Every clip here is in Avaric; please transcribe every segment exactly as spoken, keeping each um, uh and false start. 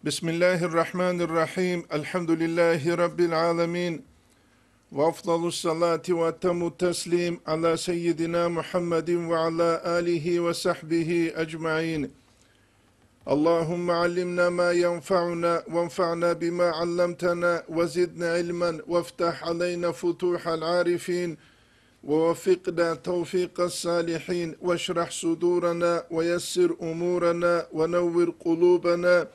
بسم الله الرحمن الرحيم. الحمد لله رب العالمين. وأفضل الصلاة وأتم التسليم على سيدنا محمد وعلى آله وصحبه أجمعين. اللهم علمنا ما ينفعنا وانفعنا بما علمتنا وزدنا علما وافتح علينا فتوح العارفين ووفقنا توفيق الصالحين واشرح صدورنا ويسر أمورنا ونور قلوبنا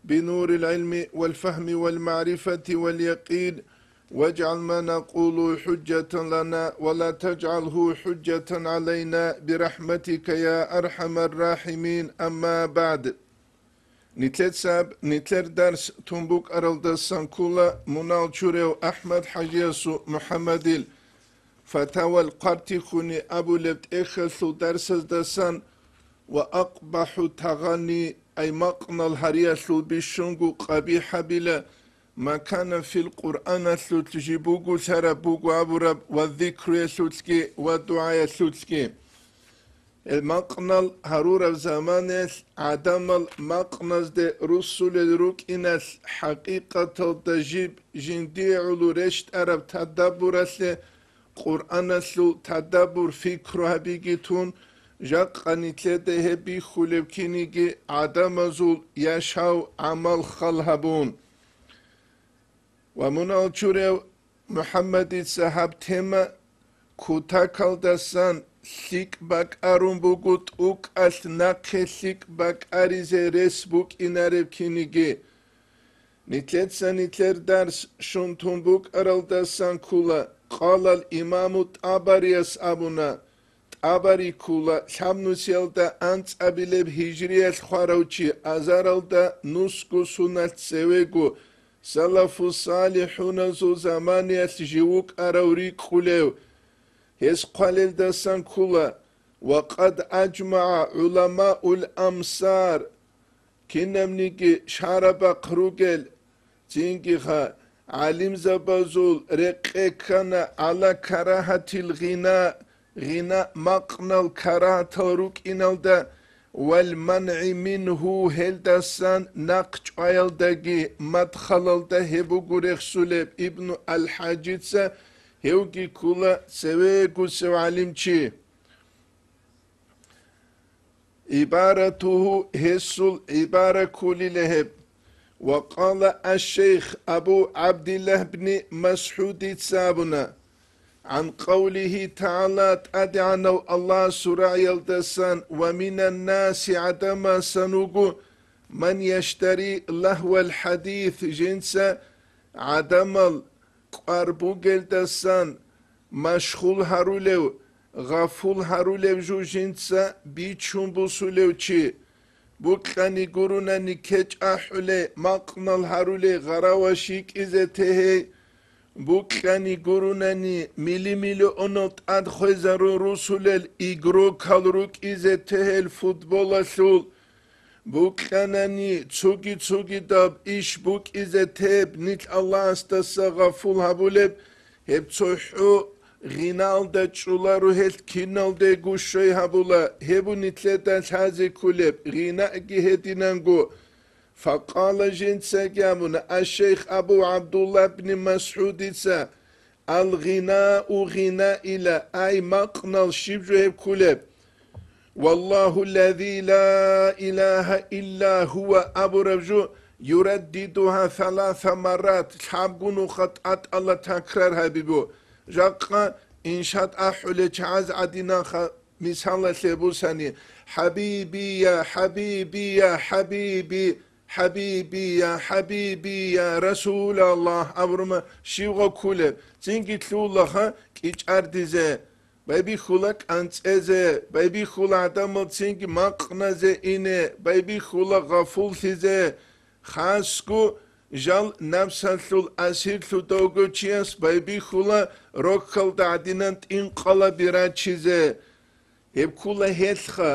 بنور العلم والفهم والمعرفة واليقين واجعل ما نقول حجة لنا ولا تجعله حجة علينا برحمتك يا أرحم الراحمين. أما بعد. Нилъеца нилъер дарс тун букӀаралдасан ккола мунал чурев Ахмад ХӀажиясул МухӀаммадил Фатавал Къартихуни абулеб тӀехьалъул дарсаздасан ва акъбахӀу тагъани, ай макънал гьариялъул бищунго къабихӀабила, ма кана фил Къуръаналъулъ жиб бугулъараб буго абураб ва зикруялъулъги ва дугӀаялъулъги. Гьел макънал гьарураб заманаялъ гӀадамал макъназде руссулел рукӀиналъ, хӀакъикъаталда жиб жиндие гӀоло рещтӀараб тадаббуралъе Къуръаналъул тадаббур-фикру гьабиги тун, жакъа нилъеда гьеб бихьулеб киниги гӀадамазул яшав гӀамал хал гьабун. Ва мунал чурев МухӀаммадица гьаб тема кутакалдасан лъикӀ бакӀарун буго, тӀукӀалъ нахъе лъикӀ бакӀаризе рес букӀинареб киниги. Нилъеца нилъер дарс щун тун букӀаралдасан ккола, къалал имаму ТӀабарияс абуна, ТӀабари ккола лъабнусиялда анцӀабилеб гьижриялъ хварав чи, азаралда нусго суналъ цевего, салафу салихӀуназул заманиялъ жив вукӀарав рикӀкӀулев. Гьес хъвалелдасан ккола, ва къад аджмагӀа гӀуламаул амсар, кинабниги шарабахъ ругел, цинги гьа, гӀалимзабазул рекъе ккана гӀала карагьатил гъина, гъина макънал карагьатал рукӀиналда, вал мангӀи мингьу, гьелдасан нахъ чӀваялдаги. Мадхалалда гьеб буго рехсулеб Ибну ал-ХӀажица, гьевги ккола цевегусев гӀалимчи. Ибаратугьу, гьесул гӀибара кколила гьеб. Ва къала аш-шейх Абу ГӀабдиллагь бни МасгӀудица абуна, гӀан къавлигьи тагӀала, ТӀадегӀанав Аллагьасул рагӀиялдасан, ва минаннаси, гӀадамасан вуго, ман яштари лагьвал хӀадис, жинца гӀадамал кӀвар бугелдасан машгъул гьарулев, гъафул гьарулев жо жинца бичун бусулев чи. Букьани гурунани кечӀ ахӀулей, макънал гьарулей, гъараваш йикӀизе тегьей. Букьани гурунани мили-миллионал тӀад хвезарун русулел игрокал рукӀизе тегьел футболалъул. Букьанани цоги-цогидаб иш букӀизе теб, нилъ Аллагьасдаса гъафул гьабулеб, гьеб цохӀо гъиналда чӀоларо, гьелъ киналдего щвей гьабула, гьеб нилъеда лъазе кколеб, гъинаги гьединанго. Факъала, жинцаги абуна, аш-шейх Абу ГӀабдулла бни МасгӀудица, Ал-гъинау гъинаила, ай макънал щиб жо гьеб кколеб? Валлагьу ллази ла илагьа илла гьува абураб жо, юраддидугьа саласа маррат, лъабго нуха тӀатӀала такрар гьабибу. Жакъа иншат ахӀулел чагӀаз гӀадинанха мисалалъе бусани: «ХӀабиби, я хӀабиби, я хӀабиби, хӀабиби, я хӀабиби, я Расулаллагь», абурма, щивгъа ккулеб, цинги лъугьула ха кӀичӀардизе, байбихьула кӀанцӀезе, байбихьула гӀадамал цинги макъназе ине, байбихьула гъафуллъизе. Хасго жал напсалъул асирлъудавго чияс байбихьула роккалда гӀадинан тӀинкъалаби рачизе. Гьеб ккула гьелъха,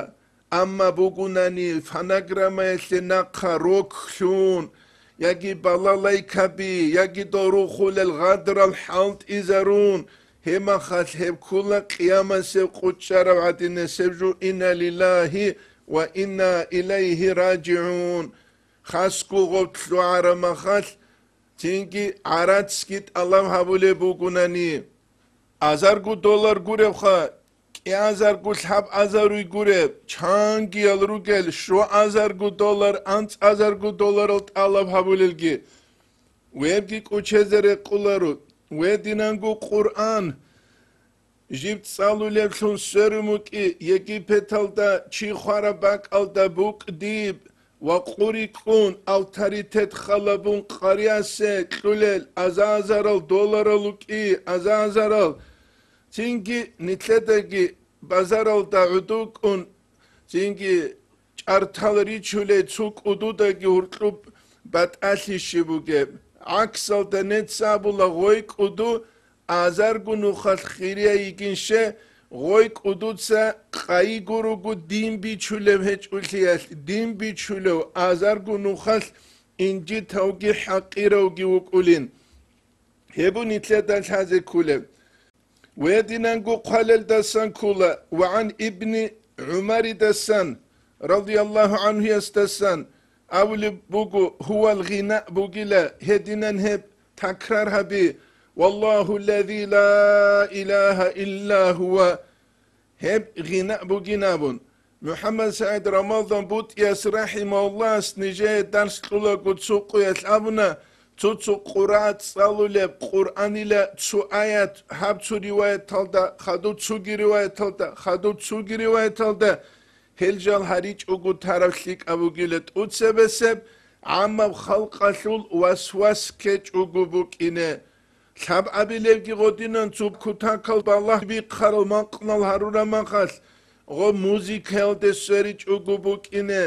амма бугунани фонограммаялъе нахъа рок лъун, яги балалайкаби, яги дорухулел гъадрал хӀалтӀизарун, гьеб махалъ гьеб ккула къиямасеб къучӀараб гӀадинасеб жо: «Инна лиллагьи ва инна илайгьи ражигӀун». хасго гъоб лъугӀараб махалъ, цинги гӀарацги тӀалаб гьабулеб бугунани. Азарго доллар гуребха, кӀиазарго лъабазаруй гуреб, чангиял ругел щуазарго доллар, анцӀазарго долларал тӀалаб гьабулелги, вебги кӀучезе рекъоларо, вединанго Къуръан жиб цӀалулеблъун сверун вукӀи, Египеталда чи хвараб бакӀалда букӀ диб ва къури кьун авторитет халабун къариясе кьулел азазарал долларал вукӀи, азазарал. Цинги нилъедаги базаралда гӀуду кӀун, цинги чӀартал ричулей цу кӀудудаги гьуркьуб батӀалъи щиб бугеб. ГӀаксалда нецабула гъой кӀуду азарго нухалъ хирия йигинше, гъой кӀудуца къайи гуруго дин бичулев гьечӀулъиялъ, дин бичулев азарго нухалъ инжитавги хӀакъиравги вукӀулин. Гьеб нилъеда лъазе кколеб. Вединанго хъвалелдасан ккола, ва гӀан ибни ГӀумаридасан, радияллагьу гӀанхуясдасан, абулеб буго, гьувал гъина бугила, гьединан гьеб такрар гьаби, валлагьу ллази ла илагьа илла гьува, гьеб гъина бугин абун. МухӀаммад СагӀид Рамазан БутӀияс рахӀимагьуллагьас нижее дарс кьулаго цо къуялъ абуна, цо-цо къура цӀалулеб Къуръанила цо аят, гьаб цо риваяталда, хадуб цоги риваяталда, хадуб цоги риваяталда, гьел жал гьаричӀого тараб лъикӀаб бугила тӀуцебесеб, гӀаммаб халкъалъул васвас ккечӀого букӀине. Лъабабилебги гъодинан цо кутакал балагь бихъарал макънал гьарураб махалъ, гъо музыкаялде сверичӀого букӀине,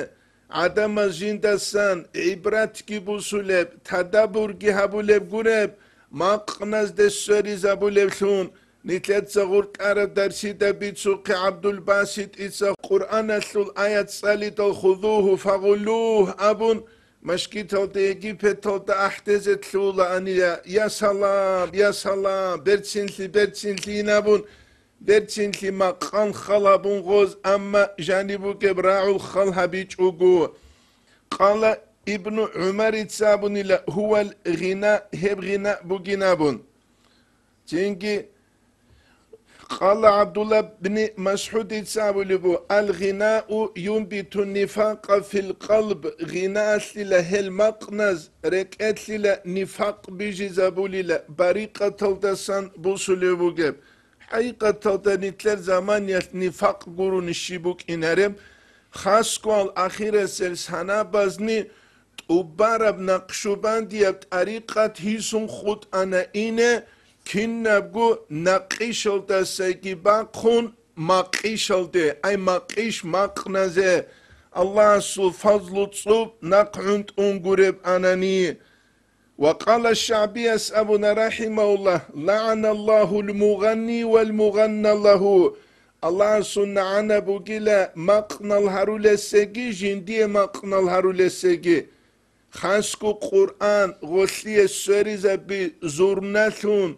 гӀадамаз жиндасан гӀибратги бусулеб, тадабурги гьабулеб гуреб, макъназде сверизабулеблъун, нилъеца гъуркьараб дарсида бицухъе ГӀабдулбаситӀица Къуръаналъул аят цӀалидал, «Хузуху фагъуллугь», абун, Машгиталда, Египеталда ахӀдезе лъугьулаанила, я салам, я салам, берцинлъи, берцинлъи инабун, берцинлъи макъан хал гьабун гъоз, амма жаниб бугеб рагӀул хал гьабичӀого. Къала Ибну ГӀумарица абунила, гьувал гъина, гьеб гъина бугин абун. Цинги Къала ГӀабдулла бни МасгӀудица абулеб буго, «Ал-гъинау юнбиту нифакъа фил къалб», гъинаалъила гьел макъназ рекӀелъила нифакъ бижизабулила, барикъаталдасан бусулев бугеб. ХӀакъикъаталда нилъер заманиялъ нифакъ гурони щиб букӀинареб, хасго ахирасел санабазни тӀубараб накъшубандияб тӀарикъат гьисун хутӀана ине, кинабго накъишалдасаги бахъун макъишалде, ай макъиш макъназе, Аллагьасул фазлу цӀуб нахъ гӀунтӀун гуреб анани. Ва къала ШагӀбияс абуна, рахӀимагьуллагь, «ЛагӀаналлагьул мугъанни вал мугъанна лагьу», Аллагьасул нагӀана бугила макънал гьарулесеги, жиндие макънал гьарулесеги. Хасго Къуръан гъолъие сверизаби зурналъун,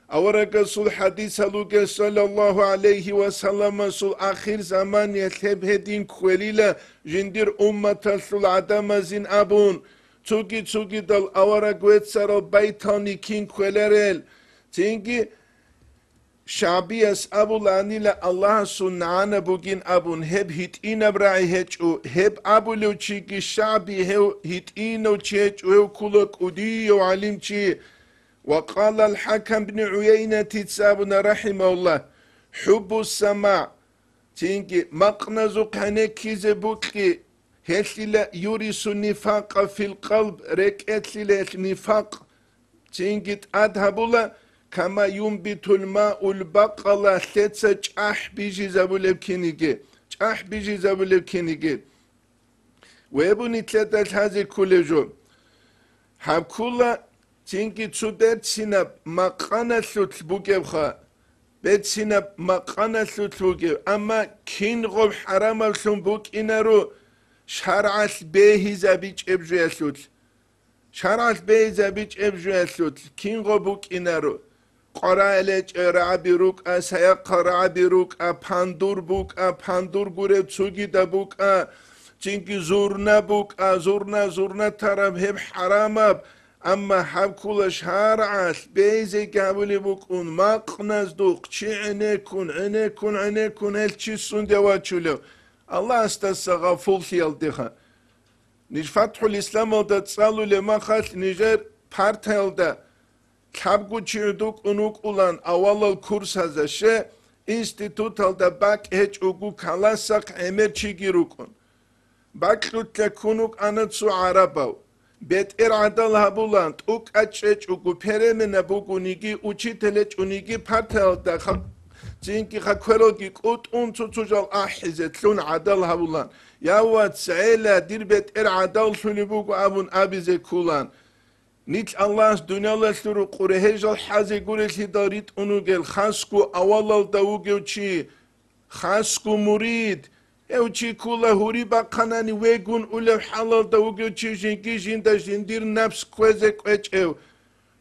аварагасул хӀадисал ругел, саллаллагьу гӀалайгьи ва салламасул, ахир заманиялъ гьеб гьедин кквелила жиндир умматалъул гӀадамазин абун, цуги-цугидал авараг веццарал байтални кин кквеларел. Цинги ШагӀбияс абулаанила Аллагьасул нагӀана бугин абун, гьеб гьитӀинаб рагӀи гьечӀо, гьеб абулев чиги ШагӀби гьев гьитӀинав чи гьечӀо, гьев ккола кӀудияв гӀалимчи. Ва къала ал-ХӀакам бни ГӀуяйнатица абуна, рахӀимагьуллагь, хӀуббу самагӀ, цинги макъназухъ гьенеккизе букьи, гьелъила юрису нифакъа фил къалб, рекӀелъила гьелъ нифакъ, цинги тӀад гьабула, кама юнбитул маул бакъала, лъеца чӀахӀ бижизабулеб киниги, чӀахӀ бижизабулеб киниги. Вебу нилъеда лъазе кколев жо. Гьаб ккула цинги цо берцинаб макъаналъулъ бугебха, берцинаб макъаналъулъ бугеб, амма кингъуб хӀарамаблъун букӀинаро шаргӀалъ бегьизабичӀеб жоялъулъ. ШаргӀалъ бегьизабичӀеб жоялъулъ кингъо букӀинаро. Къварагьалда рагӀаби рукӀа, саяхъал рагӀаби рукӀа, пандур букӀа, пандур гуреб цогидаб букӀа, Цинги зурна букӀа, зурна, зурна тараб гьеб хӀарамаб, амма гьаб ккула шаргӀалъ бейзеги гьабулеб букӀун, макъназдухъ чи гӀенеккун, гӀенеккун, гӀенеккун гьел чи сунде вачулев? Аллагьасдаса гъафуллъиялдеха. Ниж ФатхӀул Исламалда цӀалулеб махалъ нижер партаялда лъабго чи гӀодукӀун вукӀулан авалал курсазаще, институталда бакӀ гьечӀого каласахъ гӀемер чиги рукӀун. Бакьулъа ккун вукӀана цо гӀарабав. БетӀер гӀадал гьабулан, тӀукӀа чӀечӀого, перемена бугониги, учитель гьечӀониги партаялда ха-, цинги хаквералги кӀутӀун цо-цо жал ахӀизе лъун гӀадал гьабулан. Я, вац, гӀела, дир бетӀер гӀадаллъулеб буго абун абизе ккулан. Нилъ Аллагьас дуниялалъул рукъуре гьел жал хӀазе гурелъидал ритӀун вугел хасго авалалда вугев чи, хасго мурид, гьев чи ккула гьури бахъанани вегун улев хӀалалда вугев чи, жинги жинда жиндир напс кквезе кӀвечӀев,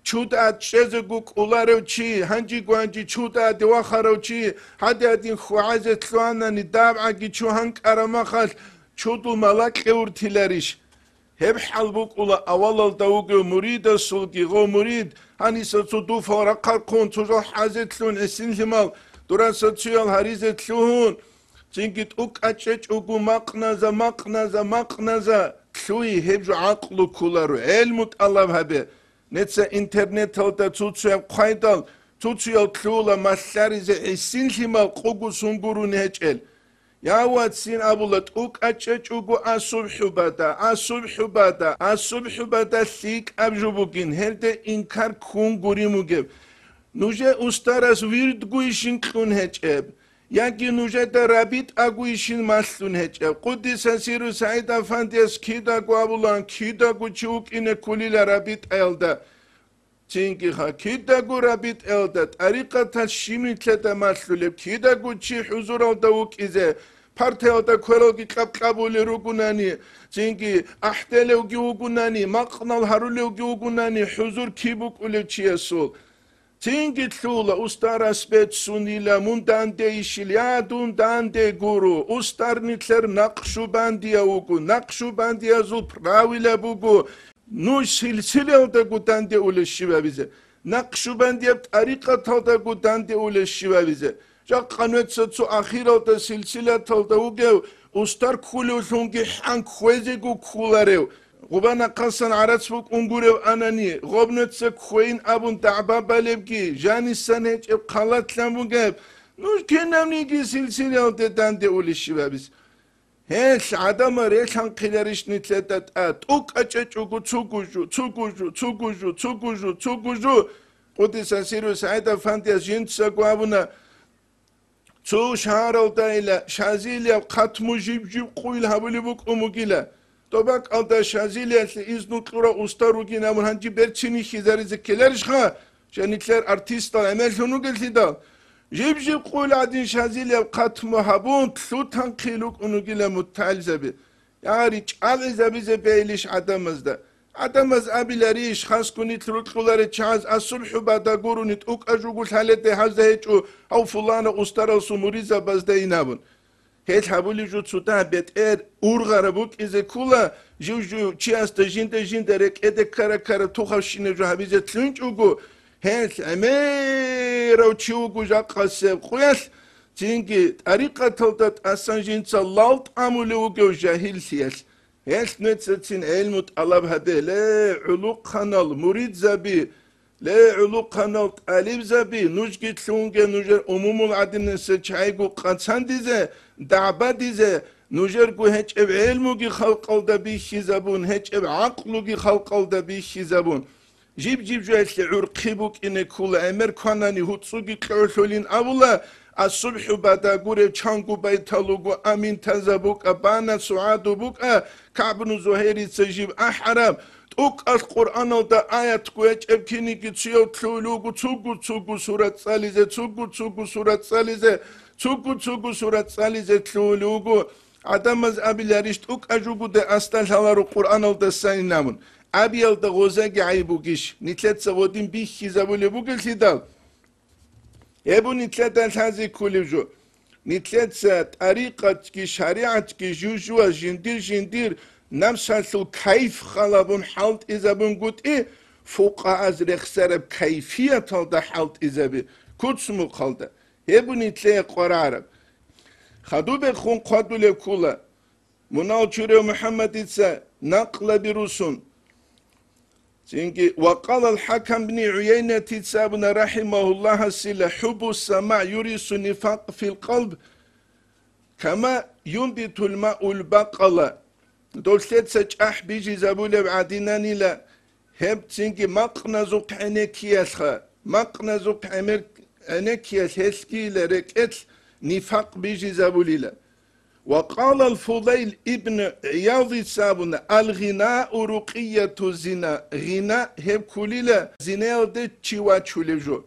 чуда чӀезего кӀоларев чи, гьанжи-гванжи чудаде вахарав чи, гьади-гьадин хьвагӀазе лъугьанани дабгӀаги чу гьанкӀараб махалъ чудул мала кьевуртиларищ? Гьеб хӀал букӀула авалалда вугев муридасулги. Гъо, мурид, гьаниса цо дуфал рахъархъун, цо жал хӀазе лъун гӀисинлъимал дураса цоял гьаризе лъугьун, цинги тӀукӀа чӀечӀого макъназа, макъназа, макъназа лъугьи, гьеб жо гӀакълу кколаро, гӀелму тӀалаб гьабе. Неца интернеталда цо-цояб хъвайдал, цо-цоял лъугьула малъаризе гӀисинлъимал къуго сунгуруни гьечӀел. Я, вацин абула, тӀукӀа чӀечӀого асубхӀу бада, асубхӀу бада, асубхӀу бада лъикӀаб жо бугин, гьелде инкар ккун гурин бугеб. Нужер устарас вирдгуйищин кьун гьечӀеб, яги нужеда рабитӀагуйищин малъун гьечӀеб? Къуддиса сиру СагӀид Афандияс кидаго абулан, кидаго чи вукӀине кколила рабитӀаялда. Цинги ха кидаго рабитӀаялда тӀарикъаталъ щиб нилъеда малъулеб, кидаго чи хӀузуралда вукӀизе, партаялда квералги кьаб-кьабулел ругунани, цинги ахӀделевги вугунани, макънал гьарулевги вугунани, хӀузур киб букӀулев чиясул? Цинги лъугьула, устарас беццунила, мун дандейищил, я, дун данде гуро, устар нилъер накъшубандияв вуго, накъшубандиязул правила буго, нуж силсилалдаго данде улес щибабизе, накъшубандияб тӀарикъаталдаго данде улес щибабизе. Жакъа нуца цо ахиралда силсилаталда вугев устар ккулевлъунги хӀан кквезего ккуларев, гъубанахъасан гӀарац букӀун гурев анани, гъоб нуца кквейин абун дагӀба балебги, жанисан гьечӀеб халатлъан бугеб, нуж кинавниги силсилалде данде улес щибабизе. Гьелъ гӀадамал релъанхъиларищ нилъеда тӀад? ТӀукӀа чӀечӀого цугу жу, цугу жу, цугу жу, цугу жу, цугу жу. Къуддиса сиру СагӀид Афандияс жинцаго абуна, цо шагьаралдайила Шазилияб хъатму жиб-жиб къуйил гьабулеб букӀун бугила. ТӀубакалда Шазилиялъе изну кьурав уста ругин абун гьанже берцин вихьизаризе ккеларищха? Жанитлъер артистал гӀемерлъун вугелъидал, жиб-жиб къуйил гӀадин Шазилияб хъатму гьабун, лъутанхъи рукӀун вугила мутагӀилзаби. Я, ричӀалгӀизабизе бейилищ гӀадамазда? ГӀадамаз абиларищ, хасго нилъ рукьуларел чагӀаз асубхӀу бада гурони тӀукӀа жугу лъаледе гьазда гьечӀо, гьав фулана устаралсул муридзабазда инабун? Гьел гьабулеб жо цо дагь бетӀер ургъараб букӀизе ккола, жив-жив чиясда жинда-жинда рекӀеде ккара-ккара тухавщинаб жо гьабизе лъугьинчӀого, гьел гӀемерав чи вуго жакъасеб къуялъ, цинги тӀарикъаталда тӀасан жинца лал тӀамулев вугев жагьиллъиялъ. Гьелъ нецацин гӀелму тӀалаб гьабе, ле, гӀулухъанал муридзаби! Ле, гӀулухъанал тӀалибзаби, нужги лъунге нужер умумул гӀадинасда чагӀиго къацандизе, дагӀбадизе, нужерго гьечӀеб гӀелмуги халкъалда бихьизабун, гьечӀеб гӀакълуги халкъалда бихьизабун. Жиб-жиб жоялъе гӀурхъи букӀине ккола, гӀемер кванани гьуцӀуги кьолъулин абула, асубхӀу бада гурев чанго байтал руго, амин таза букӀа, бана сугӀаду букӀа, КагӀбну Зугьайрица жиб ахӀараб, ТӀукӀалъ Къуръаналда аятго гьечӀеб киниги цояв лъугьулев вуго цугу-цугу сурат цӀализе, цугу-цугу сурат цӀализе, цугу-цугу сурат цӀализе лъугьулев вуго. ГӀадамаз абиларищ, тӀукӀа жугуде асда лъаларо Къуръаналдасан инабун. Абиялда гъозаги гӀайиб бугищ, нилъеца гъодин бихьизабулеб бугелъидал? Гьеб нилъеда лъазе кколеб жо. Нилъеца тӀарикъатги шаригӀатги жужуа жиндир-жиндир напсалъул кайф халабун хӀалтӀизабунгутӀи, фукъагьаз рехсараб кайфияталда хӀалтӀизаби, куцмухъалда. Гьеб нилъее къварараб. Хадубехун хъвадулеб ккула. Мунал чурев МухӀаммадица накълаби русун. Цинги, ва къала ал-ХӀакам бни ГӀуяйнатица абуна рахӀимагьуллагьасила: «ХӀуббу самагӀ юрису нифакъ фил къалб, кама юнбитул маул бакъала». Долъеца чӀахӀ бижизабулеб гӀадинанила, гьеб цинги макъназухъ гӀенеккиялъха, макъназухъ гӀемер-, гӀенеккиялъ гьелъгийила рекӀелъ нифакъ бижизабулила. Ва къала ал-Фудайл ибн ГӀиядица абуна: «Ал-гъинау рукъияту зина», гъина гьеб ккулила зинаялде чи вачулев жо.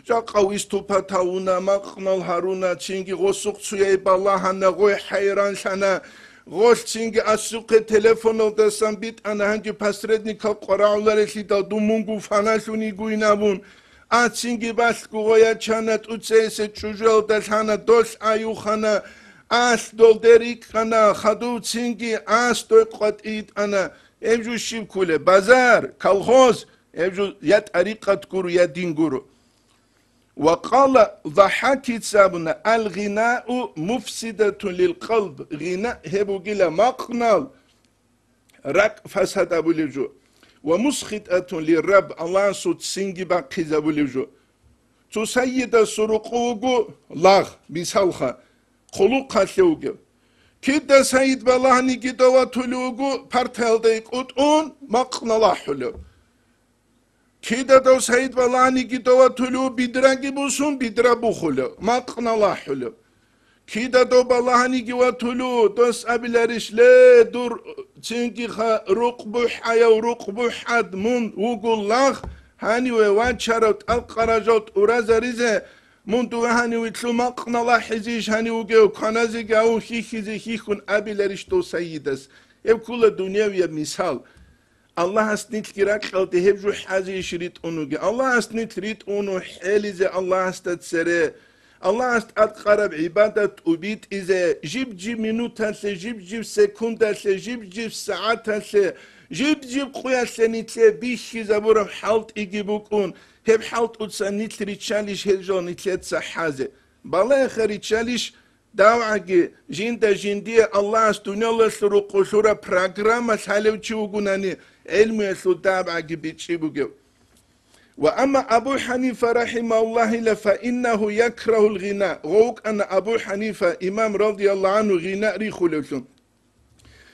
Жакъа виступат гьавуна, макънал гьаруна, цинги гъосухъ цуяй балагьана, гъой хӀайранлъана, гъолъ цинги асухъе телефоналдасан битӀана, гьанги посредникал къварагӀуларелъидал дун мунго фаналъун йигуйин абун. А цинги балъго гъой ячана, тӀуцейсе чӀужуялда лъана, долъ аюхана, алъ долде рикӀкӀана, хадув цинги ас дой къватӀитӀана. Гьеб жо щиб ккулеб? Базар, колхоз, гьеб жо я тӀарикъат гуро, я дин гуро. Ва къала ДахӀакица абуна: «Ал-гъинау муфсидатун лил къалб», гъина гьеб бугила макънал ракӀ фасад абулев жо, «ва мусхитатун лирраб», Аллагьасул ццинги бахъизабулев жо. Цо сайидасул рукъу вуго лагъ, мисалха, хъулухъалъе вугев. Кида сайид балагьаниги дов ватулев вуго, партаялда икӀутӀун, макънал ахӀулев. Кидадав сайид балагьаниги дов ватулев, бидраги бусун, бидра бухулев, макънал ахӀулев. Кидадав балагьаниги ватулев, дос абиларищ: «Ле, дур цинги ха-, рукъ бухӀаяв, рукъ бухӀад, мун вуго лагъ, гьаниве вачарав тӀалкъаражал тӀуразаризе, мун дуе гьаниве лъу макънал ахӀизейищ гьанив вугев, кваназеги авун хьихьизе хьихьун», абиларищ дов сайидас. Гьеб ккула дунявияб мисал. Аллагьас нилъги ракьалде гьеб жо хӀазейищ ритӀун вугев? Аллагьас нилъ ритӀун ву хӀелизе Аллагьасда цере, Аллагьас тӀадкъараб гӀибадат тӀубитӀизе, жиб-жиб минуталъе, жиб-жиб секундалъе, жиб-жиб сагӀаталъе, жиб-жиб къуялъе нилъее бихьизабураб хӀалтӀиги букӀун, гьеб хӀалтӀуца нилъ риччалищ гьел жал нилъеца хӀазе? Балагьеха риччалищ? ДавгӀаги, жинда жиндие Аллагьас дуниялалъул рукъу лъураб программа лъалев чи вугунани, гӀелмуялъул дабгӀаги бичӀчӀи бугев. Ва амма Абу ХӀанифа рахӀимагьуллагьила, фа иннагьу якрагьул гъина, гъов вукӀана Абу ХӀанифа имам радияллагьу гӀангьу гъина рихулевлъун.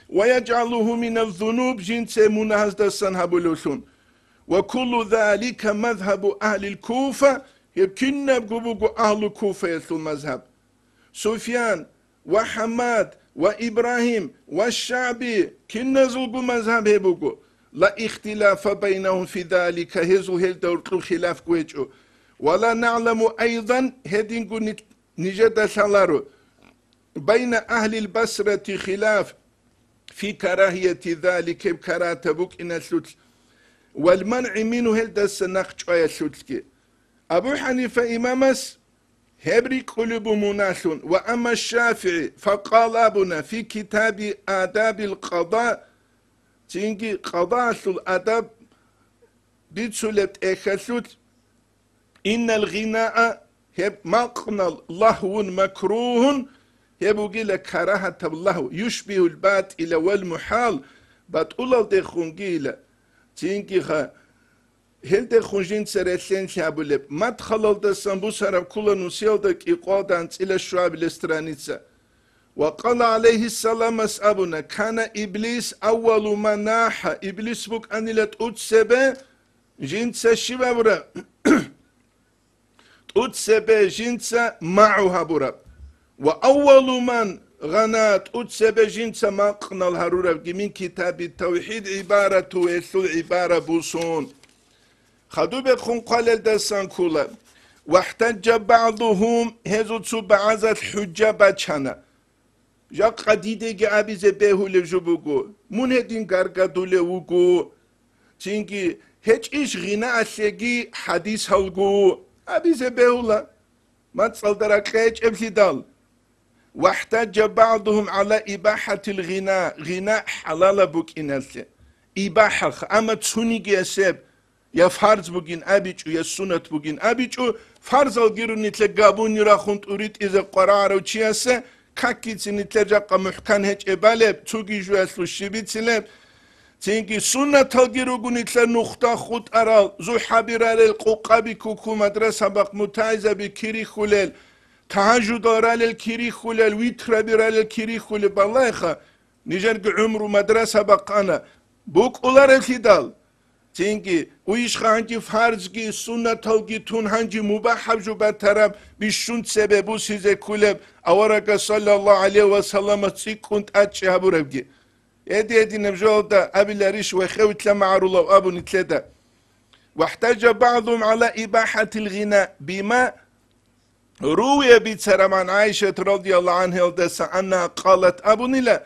Ва яджгӀалугьу миназ-зунуб, жинца мунагьаздасан гьабулевлъун. Ва куллу залика мазгьабу агьлил Куфа, гьеб кинабго буго агьлу Куфаялъул мазгьаб. Суфьян ва ХӀаммад ва Ибрагьим ва ШагӀби, киназулго мазгьаб гьеб буго, ла ихтилафа байнагьум фи залика, гьезул гьелда гьоркьоб хилаф гьечӀо, ва ла нагӀламу айдан, гьединго ни-, нижеда лъаларо, байна агьлил Басрати хилаф фи карагьияти залик, гьеб карагьатаб букӀиналъулъ, вал манъи мингьу, гьелдаса нахъ чӀваялъулъги. Абу ХӀанифа имамас гьеб рикӀкӀулеб бу муналъун, ва амма ШафигӀи, факъала абуна фи китаби адабил къада, цинги къадаалъул адаб бицулеб тӀехьалъулъ, иннал гъинаа, гьеб макънал, лагьвун макругьун, гьеб бугила карагьатаб лагьв, юшбигьул батӀила вал мухӀал, батӀулалдехунги ила, цинги ха-, гьелдехун жинца релълъен лъабулеб. Мадхалалдасан бусараб ккула нусиялда кӀикъоялда анцӀила щуабила страница. Ва къала гӀалайгьиссаламас абуна: «Кана Иблис аввалу ма нахӀа», Иблис букӀанила тӀуцебе жинца щиб абураб? ТӀуцебе жинца магӀу гьабураб. Ва аввалу ман гъана, тӀуцебе жинца макънал гьарурабги, мин китаби тавхӀид гӀибарату, гьелъул гӀибара бусун. Хадубехун хъвалелдасан ккула. Вахтаджа багӀдухум, гьезул цо багӀазалъ хӀужжа бачана. Жакъа дидеги абизе бегьулев жо буго, мун гьедин гаргадулев вуго. Цинги гьечӀищ гъинаалъеги хӀадисалго абизе бегьула, мацӀалда ракьа гьечӀеблъидал. واحتج بعضهم على إباحة الغناء, гъина хӀалалаб букӀиналъе. ИбахӀа, амма цонигияс гьеб я фарз бугин абичӀо, я суннат бугин абичӀо, фарзалги руго нилъер габуни рахун тӀуритӀизе къварагӀарав чиясе, какица нилъер жакъа мухӀкан гьечӀеб балеб, цоги жуялъул щибицилеб. Цинги суннаталги руго нилъер нухда хутӀарал, зухӀаби ралел, къукъаби ккун мадрасабахъ мутагӀилзаби кирихьулел, тагьажудал ралел кирихьулел, витраби ралел кирихьулел, балагьеха, нижерги гӀумру мадрасабахъ ана, букӀуларевлъидал. Цинги, уйищха гьанже фарзги суннаталги тун гьанже мубахӀаб жо батараб бищун цебе бусизе кколеб аварагас саллаллагьу гӀалайгьи ва салламас цӀикӀкӀун тӀадчӀи гьабурабги? Эди-эдинаб жоялда абиларищ ва хевилъа магӀарулав абун нилъеда. واحتج بعضهم على إباحة الغناء بما روي, бицараб ан ГӀайшат радияллагьу гӀангьаялдаса, أنها قالت, абунила: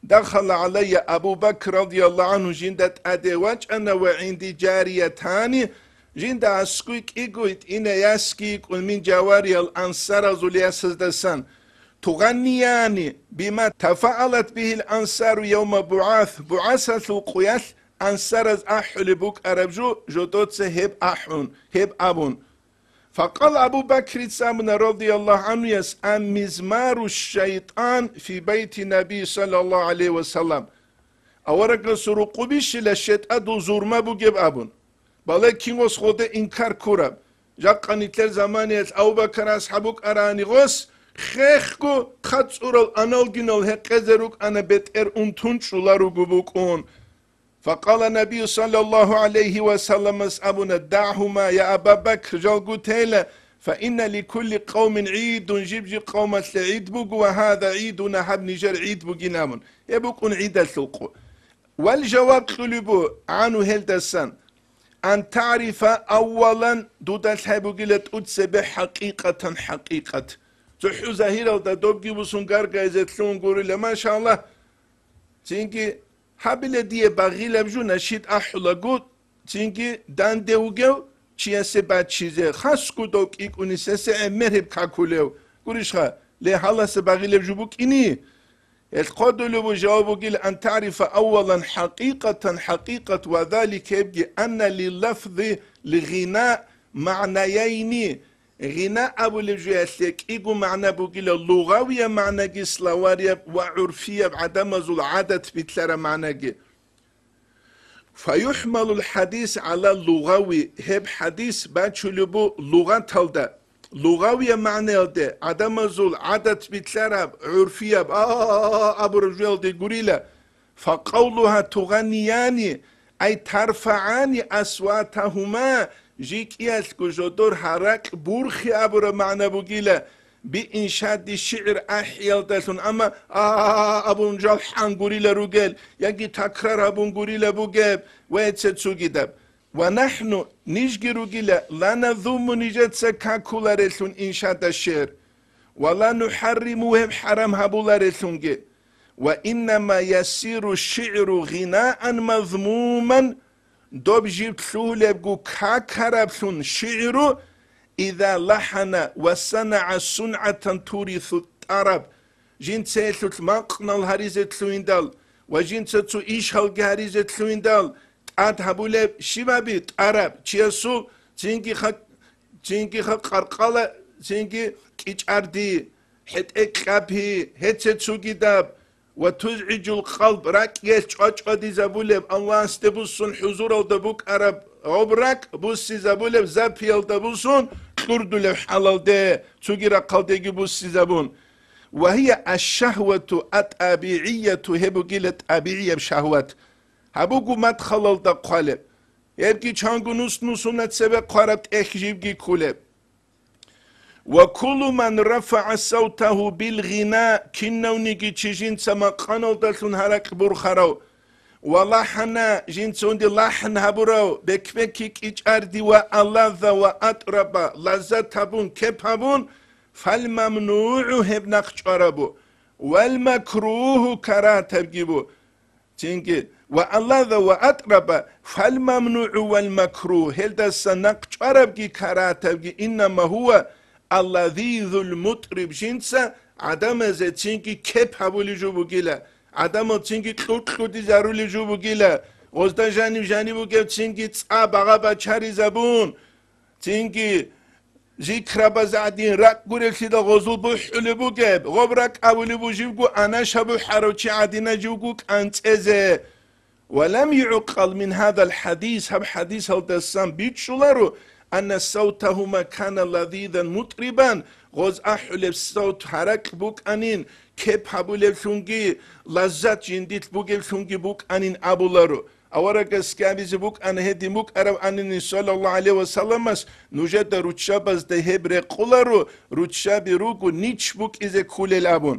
دخل علي أبو بكر رضي الله عنه, жинда тӀаде вачӀана, وعندي جاريتان, жинда аскӀой кӀиго итӀина ясги йикӀун, من جواري, ансаразул ясаздасан, تغنيان بما تفاءلت به الأنصار يوم بعث, бугӀасалъул къоялъ ансараз ахӀулеб букӀараб жо, жодоца гьеб ахӀун, гьеб абун. فقال أبو بكر, абуна, رضي الله عنه, أمزمار الشيطان في بيت النبي صلى الله عليه وسلم, аварагасул рукъубищила щайтӀадул зурма бугеб абун. Бале, кинас гъоде инкар ккураб? Жакъа нилъер заманиялъ Абу Бакар асхӀаб вукӀарани гъос, хехго хъацӀурал аналгинал гьекъезе рукӀана, бетӀер унтун чӀула руго букӀун. فقال النبي صلى الله عليه وسلم, абуна: دعهما يا أبا بكر, жалго тейла, فإن لكل قوم عيد, жиб-жиб къавмалъе гӀид буго, وهذا عيدنا, гьаб нижер гӀид бугин абун. Гьеб букӀун гӀидалъул къо. Вал жаваб кьулеб бу гӀану гьелдасан: أن تعرف أولا, дуда лъай бугила тӀуцебе хӀакъикъатан хӀакъикъат. ЦохӀо загьиралда добги бусун гаргайзе лъугьун гурила, машаллагь. Цинги гьабила дие багъилаб жо, нашид ахӀулаго, цинги данде вугев чиясе баччизе, хасго дов кӀикӀунисесе гӀемер гьеб какулев. Гурищха, ле, гьаласа багъилаб жо букӀини? Гьелъ хъодулеб жаваб бугила: أن تعرف أولا حقيقة, хӀакъикъат, وذلك, гьебги, أن للفظ الغناء معنيين, гъина абулеб жоялъе кӀиго магӀна бугила, лугъавияб магӀнаги, словарияб ва гӀурфияб гӀадамазул гӀадат билълъараб магӀнаги. فيحمل الحديث على اللغوي, гьеб хӀадис бачулеб бу лугъаталда, лугъавияб магӀнаялде, гӀадамазул гӀадат билълъараб, гӀурфияб, а, абураб жоялде гурила. فقولها تغنيان أي ترفعان أصواتهما, жи кӀиялъго жодор гьаракь бурхи абураб магӀна бугила, بإنشاد الشعر, ахӀиялдалъун, амма а, а, а, а абун жал хӀан гурила ругел, яги такрар гьабун гурила бугеб ва гьеце цогидаб. ونحن, нижги ругила, لا نذم, нижеца какуларелъун إنشاد الشعر, ولا نحرم, гьеб хӀарам гьабуларелъунги. وإنما يصير الشعر غناء مذموما, доб жиб лъугьулебго какараблъун шигӀру, إذا لحن وصنع صنعة تورث الطرب, жинца гьелъулъ макънал гьаризе лъугьиндал ва жинца цо ишалги гьаризе лъугьиндал, тӀад гьабулеб щибаби тӀараб чиясул, цинги ха-, цинги ха-, къаркъала, цинги кӀичӀарди, хӀетӀе кьабги, гьеце цогидаб, وتزعج القلب, ракӀ гьелъ чӀвачӀвадизабулеб, Аллагьасде буссун хӀузуралда букӀараб гьоб ракӀ буссизабулеб, запиялда буссун кьурдулев хӀалалде, цоги рахъалдеги буссизабун. وهي الشهوة الطبيعية, гьеб бугила тӀабигӀияб шагьват. Гьаб буго мадхалалда хъвалеб. Гьебги чанго нус-нусуна цебе хъвараб тӀехь жибги кколеб. وكل من رفع صوته بالغناء, кинавниги чи жинца макъаналдалъун гьаракь бурхарав, ولحن, жинца унди лахӀн гьабурав, бек-бекки кӀичӀарди, وألذ وأطرب, лаззат гьабун, кеп гьабун, فالممنوع, гьеб нахъ чӀварабу, والمكروه, карагьатабги бу. Цинги, وألذ وأطرب فالممنوع والمكروه, гьелдаса нахъ чӀварабги карагьатабги, إنما هو اللذيذ المطرب, жинца гӀадамазе цинги кеп гьабулеб жо бугила, гӀадамал цинги кьуркьудизарулеб жо бугила, гъозда жанив-жанив бугев цинги цӀа багъа-бачаризабун, цинги зикрабаз гӀадин ракӀ гуревлъидал гъозул бухӀулеб бугеб, гъоб ракӀ абулеб бу живго анаш гьабухӀарав чи гӀадина живго кӀанцӀезе. Ва лам югӀкъал мин гьадал хӀадис, гьаб хӀадисалдасан бичӀчӀуларо, анна савтагьума кана лазизан мутрибан, гъоз ахӀулеб савт гьаракь букӀанин, кеп гьабулеблъунги, лаззат жиндилъ бугеблъунги букӀанин абуларо. Аварагасги абизе букӀана гьедин букӀараб анани, саллаллагьу гӀалайгьи ва салламас, нужеда руччабазда гьеб рекъоларо, руччаби руго нич букӀизе кколел абун.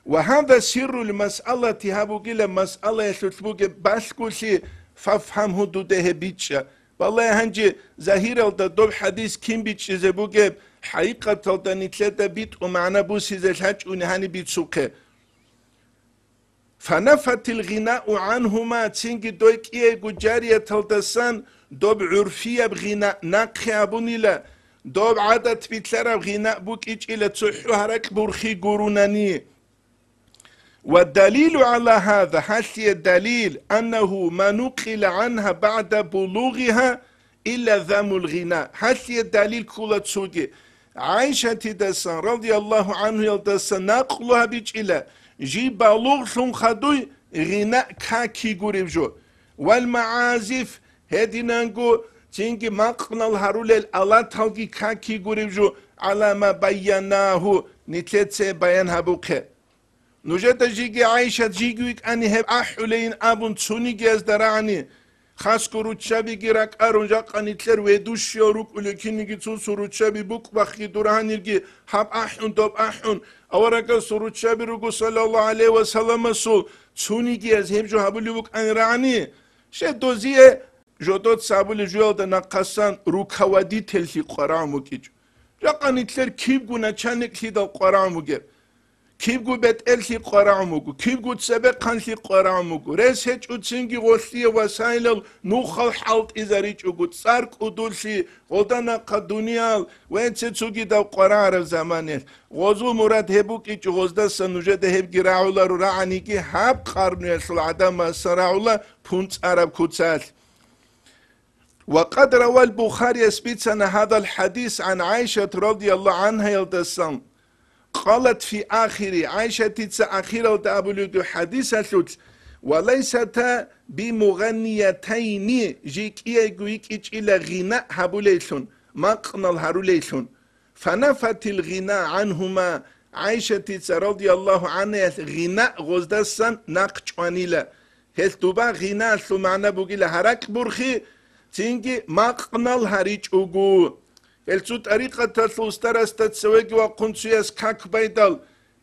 Ва гьада сиррул масъалати, гьаб бугила масъалаялъулъ бугеб балъголъи, фафгьамгьу, дуда гьеб бичӀчӀа. Балай гьанже загьиралда доб хӀадис кин бичӀчӀизе бугеб, хӀакъикъаталда нилъеда битӀу магӀна бусизе лъачӀуни гьаниб бицухъе. Фанафатил гъинау гӀангьума, цинги дой кӀиего жарияталдасан доб гӀурфияб гъина нахъе абунила, доб гӀадат билълъараб гъина букӀичӀила цохӀо гьаракь бурхи гурунани. Ва далилу гӀала гьаза, гьалъие далил, аннагьу ма нукъила гӀангьа багӀда булугъигьа илла заммул гъина. Гьалъие далил ккола цоги. ГӀайшатидасан, радияллагьу гӀангьуялдасан, накълу гьабичӀила, жий балугълъун хадуй гъина каки гуреб жо. Вал магӀазиф, гьединанго цинги макънал гьарулел алаталги каки гуреб жо, гӀала ма байянагьу, нилъеца баян гьабухъе. Нужеда жиги ГӀайшат жиги викӀани гьеб ахӀулейин абун цунигиязда рагӀани, хасго руччабиги ракӀарун, жакъа нилъер ведущиял рукӀулел кинниги цо-цо руччаби букӀбахъги дурагьанирги гьаб ахӀун, доб ахӀун, аварагасул руччаби руго, саллаллагьу гӀалайгьи ва салламасул, цунигияз гьеб жо гьабулеб букӀани рагӀани, щай дозие жодоца абулеб жуялда нахъасан руководительлъи къварагӀун букӀичӀо. Жакъа нилъер кибго начальниклъидал къварагӀун бугеб. Кибго бетӀерлъи къварагӀун буго, кибго цебехъанлъи къварагӀун буго. Рес гьечӀоцинги гъолъие васайлал нухал хӀалтӀизаричӀого, цӀар кӀудулъи, гъода нахъа дуниял ва цо-цогидаб къварагӀараб заманалъ. Гъозул мурад гьеб букӀичӀо, гъоздаса нужеда гьебги рагӀуларо рагӀаниги, гьаб къарнуялъул гӀадамасан рагӀула пунцӀараб куцалъ. Ва къад равал Бухарияс бицана гьадал хӀадис гӀан ГӀайшат радияллагьу гӀангьаялдасан, къалат фи ахири, ГӀайшатица ахиралда абулеб хӀадисалъулъ, ва лайсата бимугъанниятайни, жикӀияйго йикӀичӀила гъина гьабулейлъун, макънал гьарулейлъун. Фанафатил гъина гӀангьума, ГӀайшатица радияллагьу гӀангьаялъ гъина гъоздасан нахъ чӀванила. Гьелъ дуба гъиналъул магӀна бугила гьаракь бурхи, цинги макънал гьаричӀого. Гьелъ цо тӀарикъаталъул устарасда цевеги вахъун цояс как байдал,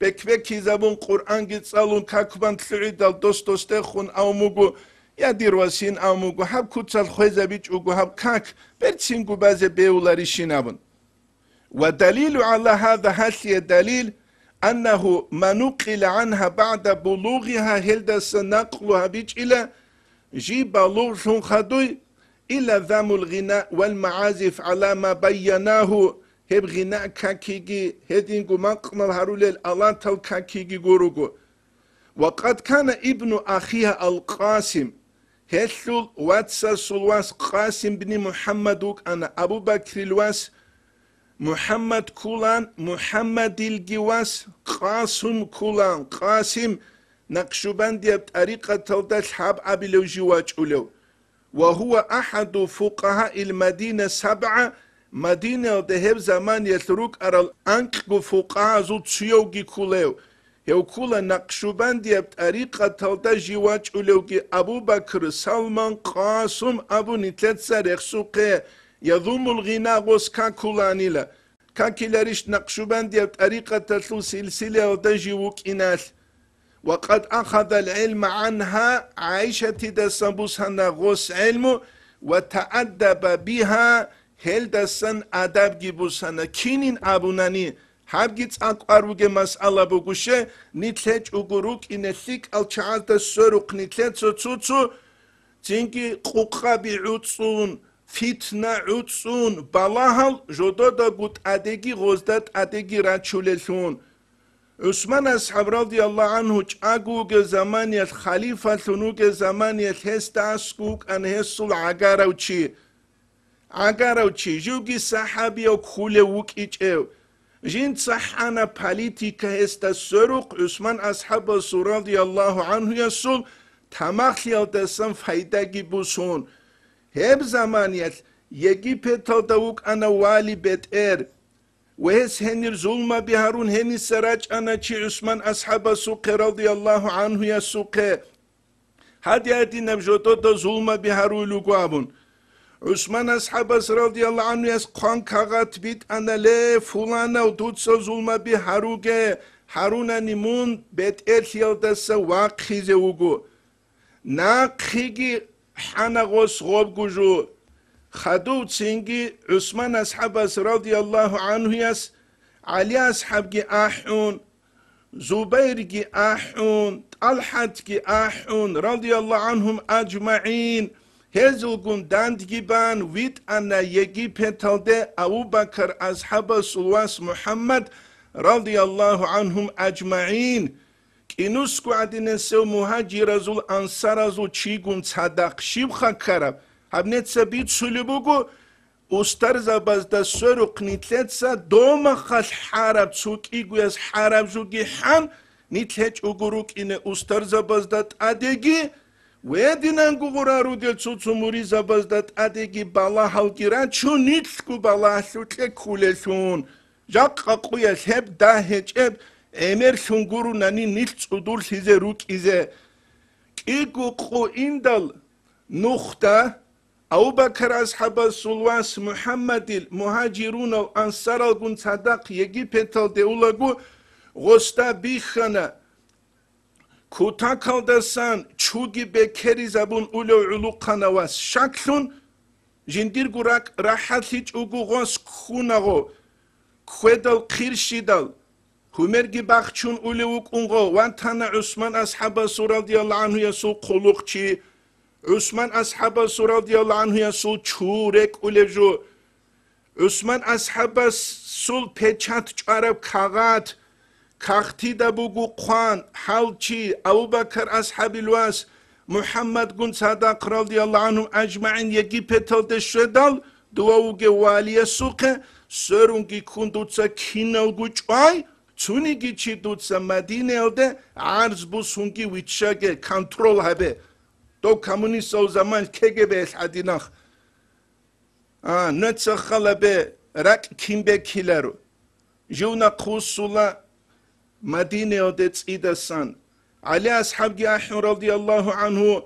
бек-бекизабун, Къуръанги цӀалун, как бан лъугӀидал, дос-досдехун ав муго, я дир васин ав муго, гьаб куцалъ хвезабичӀого гьаб как, берцинго базе бевуларищин абун. Ва далилу гӀала гьаза, гьалъие далил, аннагьу ма нукъила гӀангьа багӀда булугъигьа, гьелдаса накълу гьабичӀила, жий балугълъун хадуй, илла заммул гъина вал магӀазиф гӀала ма байянагьу, гьеб гъина какиги, гьединго макънал гьарулел алатал какиги гуруго. Ва къад кана ибну ахигьа ал-Къасим, гьелъул вацасул вас Къасим бни МухӀаммад вукӀана, Абу Бакрил вас МухӀаммад ккулан, МухӀаммадилги вас Къасум ккулан, Къасим Накъшубандияб тӀарикъаталда лъабабилев жив вачӀулев. Ва гьува ахӀаду фукъагьаил Мадина сабгӀа, Мадинаялда гьеб заманиялъ рукӀарал анкьго фукъагьазул цуявги ккулев. Гьев ккула Накъшубандияб тӀарикъаталда жив вачӀулевги Абу Бакр, Салман, Къасум абун нилъеца рехсухъе, язумул гъина гъос какуланила. Какиларищ Накъшубандияб тӀарикъаталъул силсилаялда жив вукӀиналъ. Ва къад ахадал гӀилма гӀангьа, ГӀайшатидасан бусана гъос гӀилму, ва тааддаба бигьа, гьелдасан адабги бусана. Кинин абунани, гьабги цӀакъ кӀвар бугеб масъала буго, ще, нилъ гьечӀого рукӀине лъикӀал чагӀазда сверухъ нилъеца цо-цо, цинги къукъаби гӀуцӀун, фитна гӀуцӀун, балагьал жододаго тӀадеги гъозда тӀадеги рачулелъун. ГӀусман асхӀаб радияллагьу гӀанхӀу чӀаго вугев заманиялъ, халифалъун вугев заманиялъ гьесда аскӀов вукӀана гьесул гӀагарав чи. ГӀагарав чи, живги сахӀабияв кколев вукӀинчӀев. Жинца хӀана политика гьесда сверухъ ГӀусман асхӀабасул радияллагьу гӀанхӀуясул тамахлъиялдасан пайдаги бусун. Гьеб заманиялъ Египеталда вукӀана вали бетӀер. Ва гьес гьенир зулмаби гьарун гьениса рачӀана чи ГӀусман асхӀабасухъе радияллагьу гӀанхӀуясухъе. Гьадин-гьадинаб жодода зулмаби гьаруйил руго абун. ГӀусман асхӀабас радияллагьу гӀанхӀуяс хъван кагъат битӀана: «Ле, фуланав, дуца зулмаби гьаруге, гьарунани мун бетӀерлъиялдаса вахъизе вуго». Нахъеги хӀана гъос гъобгу жо. Хадув цинги ГӀусман асхӀабас радияллагьу гӀанхӀуяс ГӀали асхӀабги ахӀун, Зубайрги ахӀун, ТӀалхӀатги ахӀун, радияллагьу гӀанхӀум аджмагӀин, гьезулгун дандги бан витӀана Египеталде Абу Бакар асхӀабасул вас МухӀаммад, радияллагьу гӀанхӀум аджмагӀин. КӀинусго гӀадинасев мугьажиразул, ансаразул чигун цадахъ щибха ккараб? Гьаб неца бицулеб буго, устарзабазда сверухъ нилъеца домахъалъ хӀараб, цо кӀигояс хӀараб жуги хӀан, нилъ гьечӀого рукӀине устарзабазда тӀадеги, гьединанго гъура ругел цо-цо муризабазда тӀадеги балагьалги рачун, нилъго балагьлъукье кколелъун. Жакъа къуялъ гьеб дагь гьечӀеб гӀемерлъун гурунани нилъ цӀудурлъизе рукӀизе. КӀиго къо индал нухда, Абу-Бакар асхӀабасул вас МухӀаммадил мугьажирунал ансаралгун цадахъ Египеталде улаго, гъосда бихьана. Кутакалдасан чуги бекеризабун улев гӀулухъана вас щаклъун, жиндирго ракӀ рахӀалъичӀого гъос ккунагъо, ккведал хъирщидал, гьумерги бахчун улев вукӀунгъо, ватана ГӀусман асхӀабасул радияллагьу гӀанхӀуясул хъулухъчи, ГӀусман асхӀабасул радияллагьу гӀанхӀуясул чу рекӀулев жо. ГӀусман асхӀабасул печат чӀвараб кагъат, кагътида буго хъван, гьав чи, Абу-Бакар асхӀабил вас, МухӀаммадгун цадахъ радияллагьу гӀанхӀум аджмагӀин Египеталде щведал, дова вугев валиясухъе, сверунги ккун дуца киналго чӀвай, цониги чи дуца Мадинаялде гӀарз бусунги виччаге, контрол гьабе. Дов коммунистал заман КГБ-ялъ гӀадинах. А, нуца халабе, ракӀ кин бекиларо. Жив нахъвуссула Мадинаялде цӀидасан. ГӀали асхӀабги ахӀун, радияллагьу гӀанхӀу,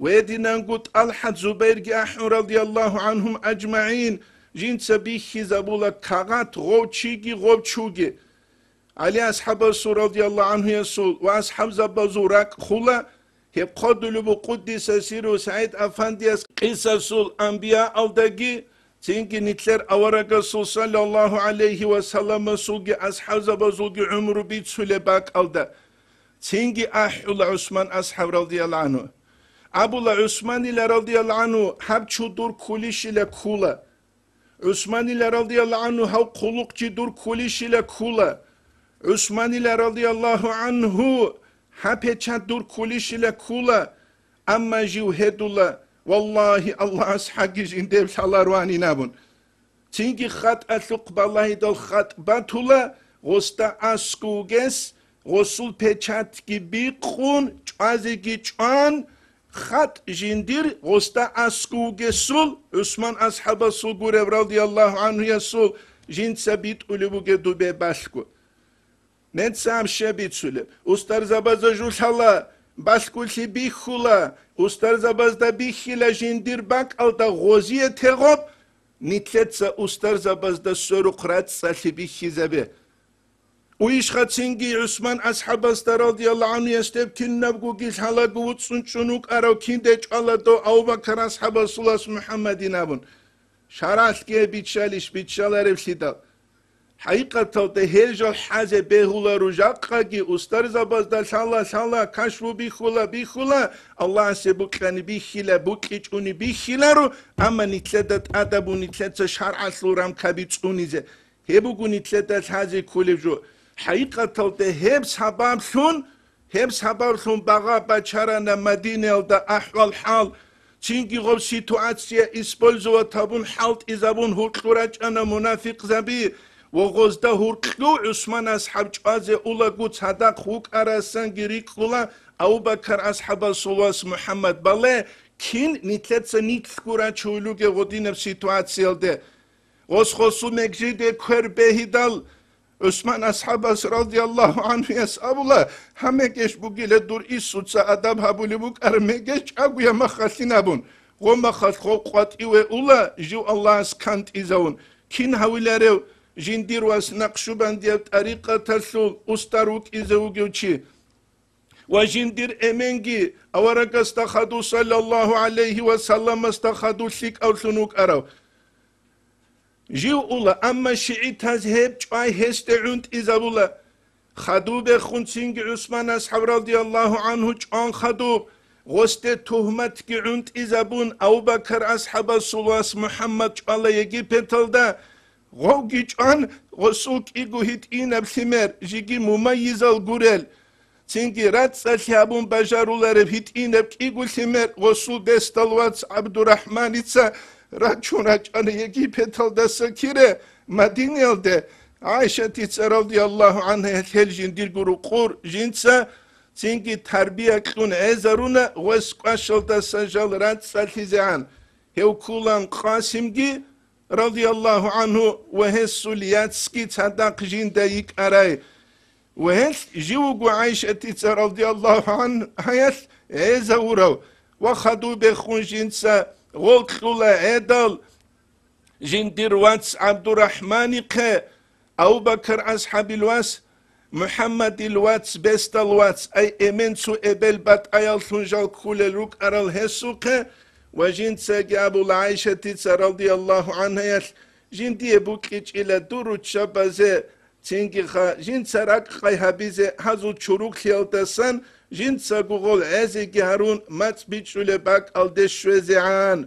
ва гьединанго ТӀалхӀат, Зубайрги ахӀун, радияллагьу гӀанхӀум аджмагӀин, жинца бихьизабула кагъат гъов чиги гъов чуги. ГӀали асхӀабасул, радияллагьу гӀанхӀуясул, ва асхӀабзабазул ракӀ хула, гьеб хъодулеб бу Къуддиса сирру СагӀид Афандияс къисасул анбияалдаги, цинги нилъер аварагасул, саллаллагьу гӀалайгьи ва салламасулги, асхӀабзабазулги гӀумру бицулеб бакӀалда. Цинги ахӀула ГӀусман асхӀаб, радияллагьу гӀанхӀу. Абула ГӀусманила, радияллагьу гӀанхӀу, гьаб чу дур ккулищила ккула. ГӀусманила, радияллагьу гӀанхӀу, гьав хъулухъчи дур ккулищила ккула. ГӀусманила, радияллагьу гӀанхӀу, гьаб печат дур ккулищила ккула, амма жив гьедула, валлагьи, Аллагьас хӀаги жиндир лъаларванин абун. Цинги хатӀалъухъ балагьидал хатӀ батула, гъосда аскӀов вугес, гъосул печатги бикъун, чӀвазеги чӀван, хатӀ жиндир гъосда аскӀов вугесул, ГӀусман асхӀабасул гуреб, радияллагьу гӀанхӀуясул, жинца битӀулеб бугеб дубе балъго. Ненца гьаб щай бицулеб? Устарзабазда жулъала, балъголъи бихьула, устарзабазда бихьила жиндир бакӀалда гъозие тегъоб, нилъеца устарзабазда сверухъ рацӀцӀалъи бихьизабе. Уйищха цинги ГӀусман асхӀабасда, радияллагьу гӀанхӀуяс, гьеб кинабгоги лъалаго вуцӀцӀун чӀун вукӀарав кинде чӀвала дов Абу-Бакар асхӀабасул вас МухӀаммадин абун. ШаргӀалъги гьеб биччалищ, биччалареблъидал? ХӀакъикъаталда гьел жал хӀазе бегьуларо жакъаги, устарзабазда лъала, лъала, кашфу бихьула, бихьула, Аллагьасе букьани бихьила, букьичӀони бихьиларо, амма нилъеда тӀадаб бу нилъеца шаргӀалъул рамкаби цӀунизе. Гьеб буго нилъеда лъазе кколеб жо. ХӀакъикъаталда гьеб сабаблъун, гьеб сабаблъун багъа бачарана Мадинаялда ахӀвал-хӀал, цинги гъоб ситуация использовать гьабун хӀалтӀизабун гьуркьу рачӀана мунафикъзаби, ва гъозда гьуркьу ГӀусман асхӀаб чӀвазе улаго цадахъ вукӀарасанги рикӀкӀула Абу-Бакар асхӀабасул вас МухӀаммад. Бале, кин нилъеца нилъго рачулел ругел гъодинаб ситуациялде? Гъос-гъосул мегжиде квер бегьидал, ГӀусман асхӀабас радияллагьу гӀанхуяс абула: «Гьа мегеж бугила дур Инсуца адаб гьабулеб букӀараб мегеж чӀагояб махалъин абун, гъо махалъ гъо къватӀиве ула жив Аллагьас кантӀизавун. Кин гьавиларев жиндир вас Накъшубандияб тӀарикъаталъул устар вукӀизе вугев чи?» Ва жиндир эменги аварагасда хадув, саллаллагьу гӀалайгьи ва салламасда хадув лъикӀавлъун вукӀарав жив ула, амма шигӀитаз гьеб чӀвай гьесде гӀунтӀизабула. Хадуб бехун цинги ГӀусман асхӀаб радияллагьу гӀанху чӀван хадуб, гъосде тугьматги гӀунтӀизабун, Абу-Бакар асхӀабасул вас МухӀаммад чӀвала Египеталда, гъовги чӀван, гъосул кӀиго гьитӀинаб лъимер, жиги мумайизал гурел, цинги рацӀцӀалъи гьабун бажарулареб гьитӀинаб кӀиго лъимер гъосул бесдал вац ГӀабдурахӀманица рачун рачӀана Египеталдаса кире Мадинаялде. ГӀайшатица радияллагьу гӀанхӀа гьел жиндирго рукъур жинца цинги тарбия кьун гӀезаруна гъос кӀвашалдаса жал рацӀцӀалъизегӀан. Гьев ккулан Къасимги радияллагьу гӀанхӀу ва гьесул яцги цадахъ жинда йикӀарай. Ва гьелъ жив вуго ГӀайшатица радияллагьу гӀанхӀаялъ гӀезавурав ва хадуб бехун жинца гъол кьула гӀедал жиндир вац ГӀабдурахӀманихъе, Абу-Бакар асхӀабил вас, МухӀаммадил вац, бесдал вац, ай эмен цо эбел батӀаяллъун жал ккулел рукӀарал гьесухъе, ва жинцаги абула ГӀайшатица радияллагьу гӀанхӀаялъ, жиндие букӀичӀила дур руччабазе, цинги ха, жинца ракӀкъай гьабизе гьазул чуруклъиялдасан жинцаго гъол гӀезеги гьарун мацӀ бичӀчӀулеб бакӀалде щвезегӀан.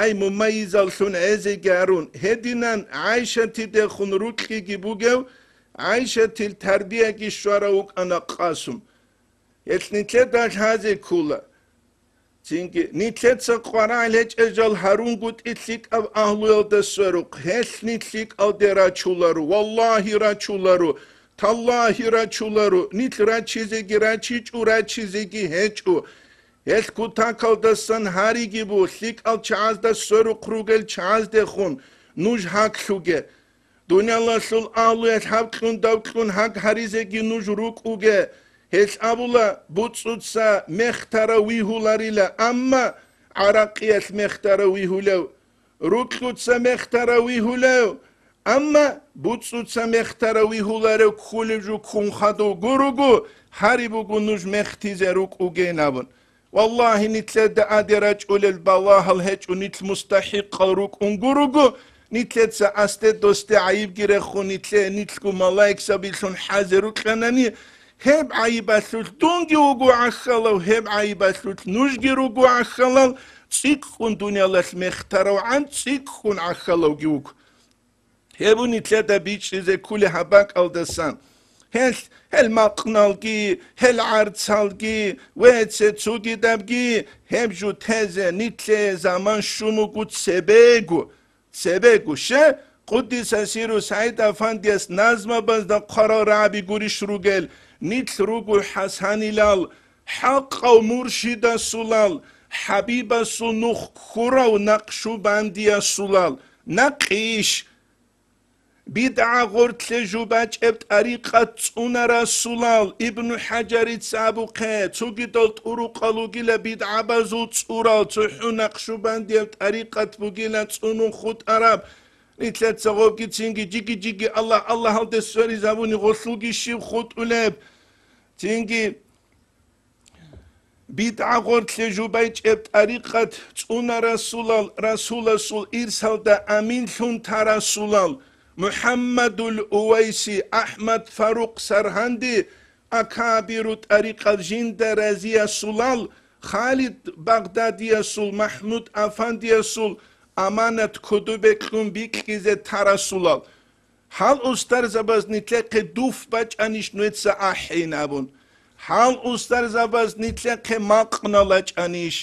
Ай, мумайизаллъун гӀезеги гьарун, гьединан ГӀайшатидехун рукьиги бугев, ГӀайшатил тарбияги щварав вукӀана Къасум. Гьелъ нилъеда лъазе ккола. Цинги, нилъеца къварагӀел гьечӀел жал гьарунгутӀи лъикӀаб агьлуялда сверухъ, гьелъ нилъ лъикӀалде рачуларо, валлагьи, рачуларо, таллагьи, рачуларо, нилъ рачизеги рачичӀо, рачизеги гьечӀо. Гьелъ кутакалдасан гьариги бу, лъикӀал чагӀазда сверухъ ругел чагӀаздехун нуж гьаклъуге. Дуниялалъул агьлуялъ гьаб кьун дав кьун гьаг гьаризеги нуж рукӀуге. Гьелъ абула, буцӀцӀуца мехтара вигьуларила, амма гӀаракъиялъ мехтара вигьулев, рукьуца мехтара вигьулев, амма буцӀцӀуца мехтара вигьуларев кколеб жо ккун хадув гуруго, гьари буго нуж мехтизе рукӀугейин абун. Валлагьи, нилъеда аде рачӀулел балагьал гьечӀо, нилъ мустахӀикъал рукӀун гуруго, нилъеца асде-досде гӀайибги рехун, нилъе нилъго малаикзабилъун хӀазе рукьанани, гьеб гӀайибалъулъ дунги вуго гӀахьалав, гьеб гӀайибалъулъ нужги руго гӀахьалал, цӀикӀкӀун дуниялалъ мехтаравгӀан, цӀикӀкӀун гӀахьалавги вуго. Гьеб нилъеда бичӀчӀизе кколеб гьаб бакӀалдасан. Гьелъ, гьел макъналги, гьел гӀарцалги, вецце цогидабги, гьеб жо тезе нилъее заман щун буго цебего, цебего. Ще, Къуддиса сирругьу СагӀид Афандияс назмабазда хъварал рагӀаби гурищ ругел, нилъ руго ХӀасанилал, хӀакъав муршидасулал, ХӀабибасул нух ккурав Накъшубандиясулал, накъиш. БидгӀа гъорлъе жубачӀеб тӀарикъат цӀунарасулал, Ибну ХӀажарица абухъе, цогидал тӀурукъал ругила бидгӀабазул цӀурал, цохӀо Накъшубандияб тӀарикъат бугила цӀунун хутӀараб. Нилъеца гъобгицинги жиги-жиги Аллагь, Аллагьалде сверизабуни гъолъулги щиб хутӀулеб? Цинги БидгӀа гъорлъе жубачӀеб тӀарикъат цӀунарасулал, Расуласул ирсалда аминлъун тарасулал, МухӀаммадул Увайси, АхӀмад Фарукъ Саргьанди, акабиру тӀарикъат жинда разиясулал, Халид Багъдадиясул, МахӀмуд Афандиясул аманат кодобе кьун бикьизе тарасулал. Гьал устарзабаз нилъехъе дуф бачӀанищ нужеца ахӀейин абун? Гьал устарзабаз нилъехъе макъ-нал бачӀанищ?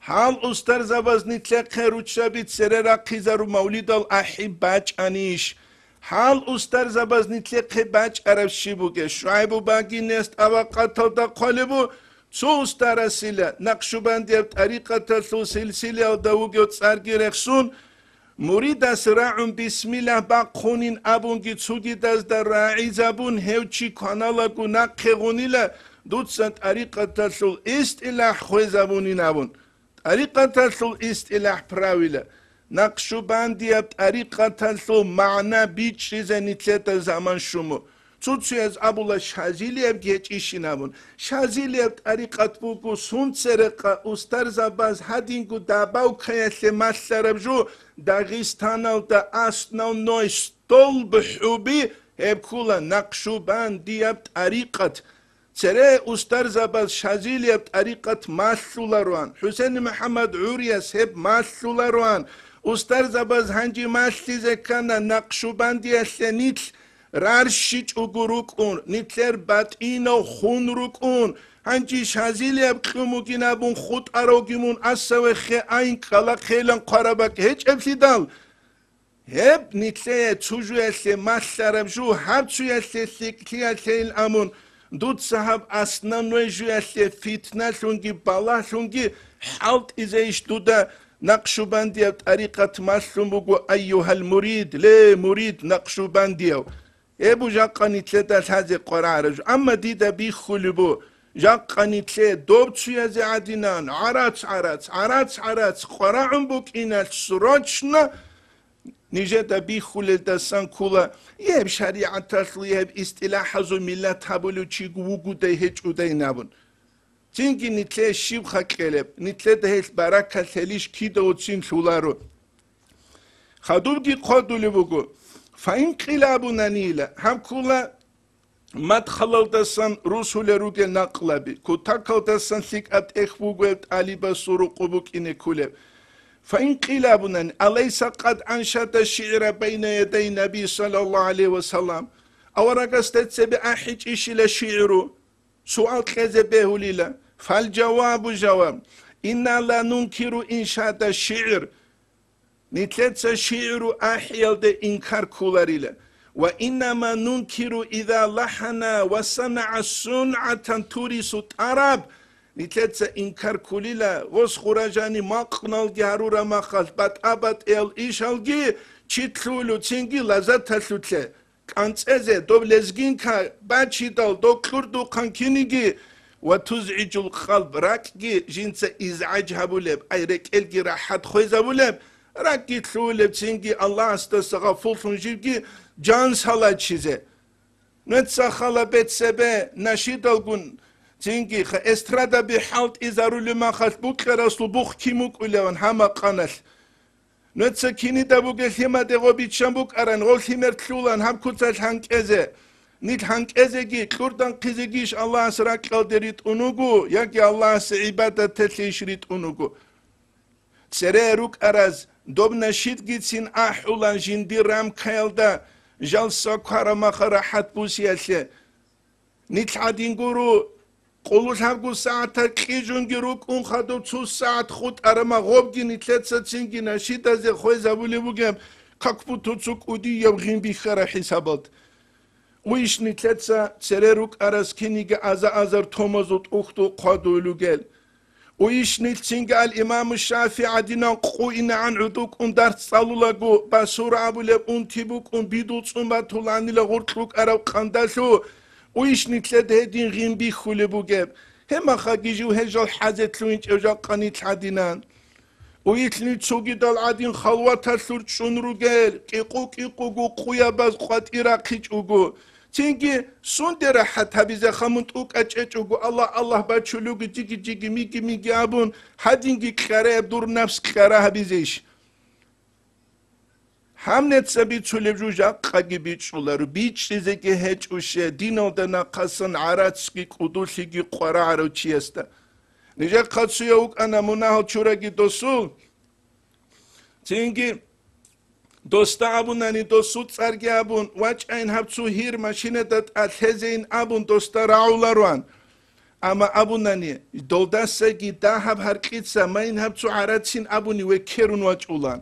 Гьал устарзабаз нилъехъе руччаби цере рахъизару мавлидал ахӀи бачӀанищ? Гьал устарзабаз нилъехъе бачӀараб щиб бугеб? ШугӀайбу багинес тӀабакъаталда хъвалеб бу, цо устарасила, накъшубандияб тӀарикъаталъул силсилаялда вугев цӀарги рехсун, муридас рагӀун бисмиллагь бахъунин абунги цогидазда рагӀизабун, гьев чи кваналаго нахъе гъунила, дуца тӀарикъаталъул истилахӀ хвезабунин абун. ТӀарикъаталъул истилахӀ, правила, накъшубандияб тӀарикъаталъул магӀна бичӀчӀизе нилъеда заман щун бу. Цо-цояз абула, шазилиябги гьечӀищин абун. Шазилияб тӀарикъат буго сунцерекъа устарзабаз гьадинго дабавкаялъе малъараб жо, Дагъистаналда основной столб хӀуби гьеб ккула накъшубандияб тӀарикъат. Цере устарзабаз шазилияб тӀарикъат малъулароан, ХӀусен МухӀаммад ГӀурияс гьеб малъулароан, устарзабаз гьанже малъизе ккана накъшубандиялъе нилъ рарщичӀого рукӀун, нилъер батӀинав хун рукӀун, гьанже шазилияб кьун бугин абун хутӀаравги мун асавехъе айн ккалахъейилан хъвараб бакӀ гьечӀеблъидал, гьеб нилъее цо жуялъе малъараб жо, гьаб цоялъе лъикӀлъиялъейин абун, дуца гьаб основной жуялъе фитналъунги балагьлъунги хӀалтӀизейищ дуда накъшубандияб тӀарикъат малъун буго, айюгьал мурид, ле, мурид накъшубандияв? Гьеб бу жакъа нилъеда лъазе къварагӀараб жо. Амма дида бихьулеб бу, жакъа нилъе доб цоязе гӀадинан гӀарац-гӀарац, гӀарац-гӀарац къварагӀун букӀиналъ срочно нижеда бихьулелдасан ккула, гьеб шаригӀаталъул, гьеб истилахӀазул миллат гьабулев чи вугодай гьечӀодайин абун. Цинги нилъее щиб хӀакъилеб, нилъеда гьелъ баракат лъелищ кидавцин лъуларо. Хадубги хъвадулеб буго, фаинкъилабунанила, гьаб ккула мадхалалдасан русулел ругел накълаби, кутакалдасан лъикӀаб тӀехь бугояб тӀалибасул рукъу букӀине кколеб. Фаинкъилабунани, алайса къад аншада шигӀра байна ядай Наби саллаллаху гӀалайхи ва саллам? Аварагасда цебе ахӀичӀищила шигӀру? Суал кьезе бегьулила. Фал жавабу жаваб. Инна ла нункиру иншада шигӀр. Нилъеца шигӀру ахӀиялде инкар кколарила. Ва иннама нункиру иза лахана ва санагӀа сунъатан турису тӀараб. Нилъеца инкар кколила, гъос хуражани макъналги гьарураб махалъ батӀа-батӀиял ишалги чи лъугьулев цинги лазаталъулъе. КӀанцӀезе, доб лезгинка бачидал, доб кьурдухъан киниги, ва тузгӀижул къалб, ракӀги жинца изгӀаж гьабулеб, ай рекӀелги рахӀат хвезабулеб, ракӀги лъугьулеб цинги Аллагьасдаса гъафуллъун живги жан салачизе. Нуца хала бецебе нашидалгун цинги ха эстрадаби хӀалтӀизарули махалъ букьараслу бух кин букӀулеван гьама къаналъ. Нуца кинида бугел лъимаде гъо биччан букӀаран, гъов лъимер лъулан гьаб куцалъ гьанкӀезе. Нилъ гьанкӀезеги, кьурдан хъизегищ Аллагьас ракьалде ритӀун вуго, яги Аллагьасе гӀибадаталъейищ ритӀун вуго? Цере рукӀараз доб нашидгицин ахӀулан жиндир рамкаялда, жалса кварамаха рахӀат бусиялъе. Нилъ гӀадин гуро, къулулъабго сагӀатал кьижунги рукӀун хадуб цо сагӀат хутӀарама гъобги нилъеца цинги нашидазе хвезабулеб бугеб, как будто цо кӀудияб гъин бихьараб хӀисабалда. Уйищ нилъеца цере рукӀарас киниги аза-азар томазул тӀухьдул хъвадулел ругел. Уйищ нилъ цинги ал-Имаму ШафигӀи гӀадинан къуинагӀан гӀодокӀун дарс цӀалулаго, басура абулеб унти букӀун бидул цӀун батуланила гъоркь рукӀараб къандалъу, уйищ нилъеда гьедин гъин бихьулеб бугеб? Гьебмахаги жив гьел жал хӀазе лъугьинчӀев жакъа нилъ гӀадинан. Уйилъ нилъ цогидал гӀадин халваталъур чӀун ругел, кӀикъу-кӀикъуго къуябаз къватӀир рахъичӀого, цинги сунде рахӀат гьабизе хамун тӀукӀа чӀечӀого, Аллагь, Аллагь бачулуги, жиги-жиги, миги-миги абун, гьадинги кьараяб дур напс кьара гьабизейищ? Гьаб нуца бицулеб жо жакъаги бичӀчӀуларо, бичӀчӀизеги гьечӀуще, диналда нахъасан гӀарацги кӀудулъиги къварагӀарав чиясда. Нижехъа цуяв вукӀана мунагьал чураги досул, цинги Досда абунани, досул цӀарги абун, вачӀайин гьаб цо гьир машинада тӀад лъезейин абун, досда рагӀулароан. Амма абунани, долдасаги дагьаб гьаркьица майин гьаб цо гӀарацин абуни векерун вачӀулан.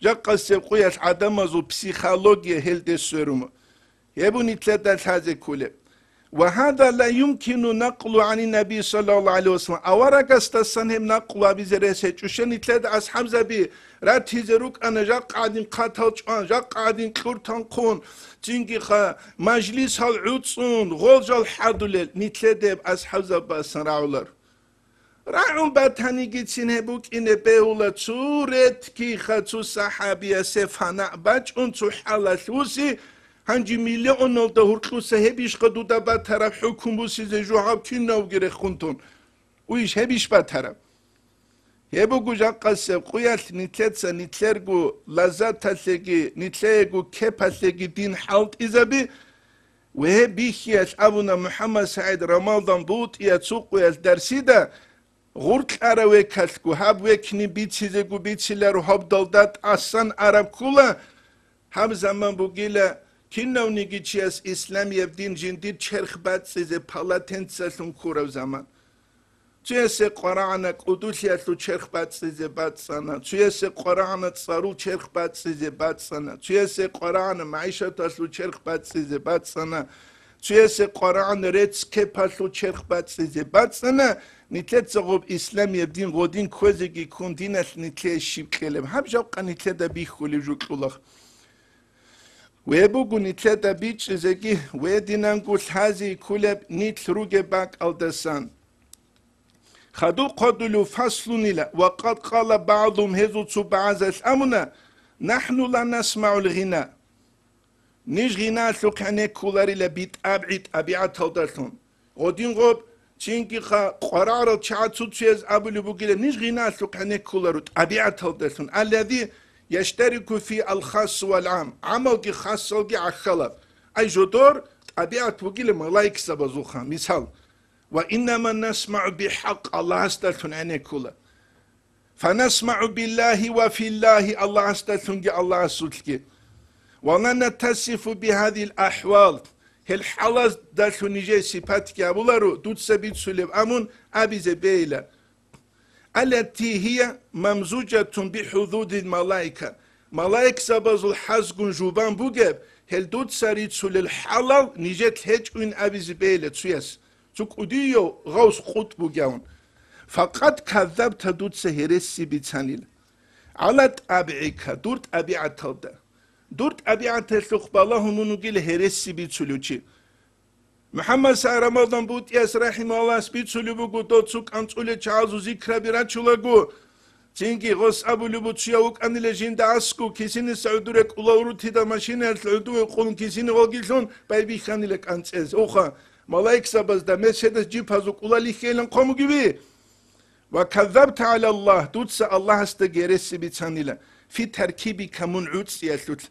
Жакъасеб къуялъ гӀадамазул психология гьелде сверума. Гьеб нилъеда лъазе кколеб. Ва гьада ла юмкину накълу гӀани наби саллаллагьу гӀалайгьи ва саллам. Аварагасдасан гьеб накълу гьабизе рес гьечӀо. Щай, нилъеда асхӀабзаби ратизе рукӀана, жакъа гӀадин хъатал чӀван, жакъа гӀадин кьуртан хъун, цинги-ха мажлисал гӀуцӀун, гъол жал хӀадулел, нилъеда гьеб асхӀабзабасан рагӀулар. РагӀун батанигицин гьеб букӀине бегьула, цо ретги-ха цо сахӀабиясе фана бачӀун цо хӀалалъ вуси, гьанже миллионалда гьуркьуса гьебищха дуда батараб хӀукму бусизе жо гьаб кинавги рехун тун? Уйищ гьебищ батараб? Гьеб буго жакъасеб къуялъ нилъеца нилъерго лаззаталъеги, нилъеего кепалъеги дин хӀалтӀизаби, Ва гьеб бихьиялъ абуна МухӀаммад СагӀид Рамалдан БутӀия цо къуялъ дарсида, гъуркьарав векалъго, гьаб векни бицизего бициларо, гьабдалда тӀасан араб ккола, гьаб заман бугила, кинавниги чияс исламияб дин жиндир черх бацӀцӀизе палатенцалъун ккурав заман. Цуясе къварагӀана кӀудулъиялъул черх бацӀцӀизе бацӀцӀана, цуясе къварагӀана цӀарул черх бацӀцӀизе бацӀцӀана, цуясе къварагӀана магӀишаталъул черх бацӀцӀизе бацӀцӀана, цуясе къварагӀана рецц-кепалъул черх бацӀцӀизе бацӀцӀана, нилъеца гъоб исламияб дин гъодин кквезеги ккун диналъ нилъее щиб кьелеб? Гьаб жавкъа нилъеда бихьулеб жо кьула. Ве буго нилъеда бичӀчӀизеги, ве динанго лъази ккулеб нилъ ругеб бакӀалдасан. Хадуб хъодулев фаслунила ва къад къала багӀдум, гьезул цо багӀазалъ абуна: «НахӀну ла насмагӀул гъина». Ниж гъинаялъухъ гӀенеккуларила битӀабгӀи тӀабигӀаталдалъун. Гъодин гъоб, цинги-ха къварагӀарал чагӀаз цо-цояз абулеб бугила, ниж гъинаялъухъ гӀенеккуларо тӀабигӀаталдалъун, аллади яштарику фи алхас вал гӀам, гӀамалги хасалги гӀахьалаб. Ай жодор тӀабигӀат бугила малаикзабазулха, мисал. Ва иннама насмагӀу бихӀакъ, Аллагьасдалъун гӀенеккула. ФанасмагӀу биллагьи ва филлагьи, Аллагьасдалъунги Аллагьасулъги. Ва ла натасифу бигьадил ахӀвал, гьел хӀалаздалъун нижее сипатги гьабуларо, дуца бицулеб абун абизе бейила. Аллати гьия мамзужатун бихӀудудил малаика, малаикзабазул хӀазгун жубан бугеб, гьел дуца рицулел хӀалал нижелъ гьечӀин абизе бейила цуяс, цо кӀудияв гъавс къутӀ бугевун. Факъат каззабта, дуца гьереси бицанила. ГӀала тӀабгӀика, дур тӀабигӀаталда. Дур тӀабигӀаталъухъ балагьун мун вугила гьереси бицулев чи. МухӀаммад СагӀид Рамалдан БутӀияс рахӀимагьуллагьас бицулеб буго, дов цо кӀанцӀулел чагӀазул зикраби рачулаго, цинги гъос абулеб буцуяв вукӀанила жинда аскӀов, кисиниса гӀодоре кӀулал рутида машинаялъ гӀодове къулун кисини гъогилъун байбихьанила кӀанцӀез. Оха, малаикзабазда Мерседес джипазул кӀулал рихьейилан хъомугиби? Ва каззабта гӀала Аллагь, дуца Аллагьасда гьереси бицанила, фи таркибика, мун гӀуцӀиялъулъ.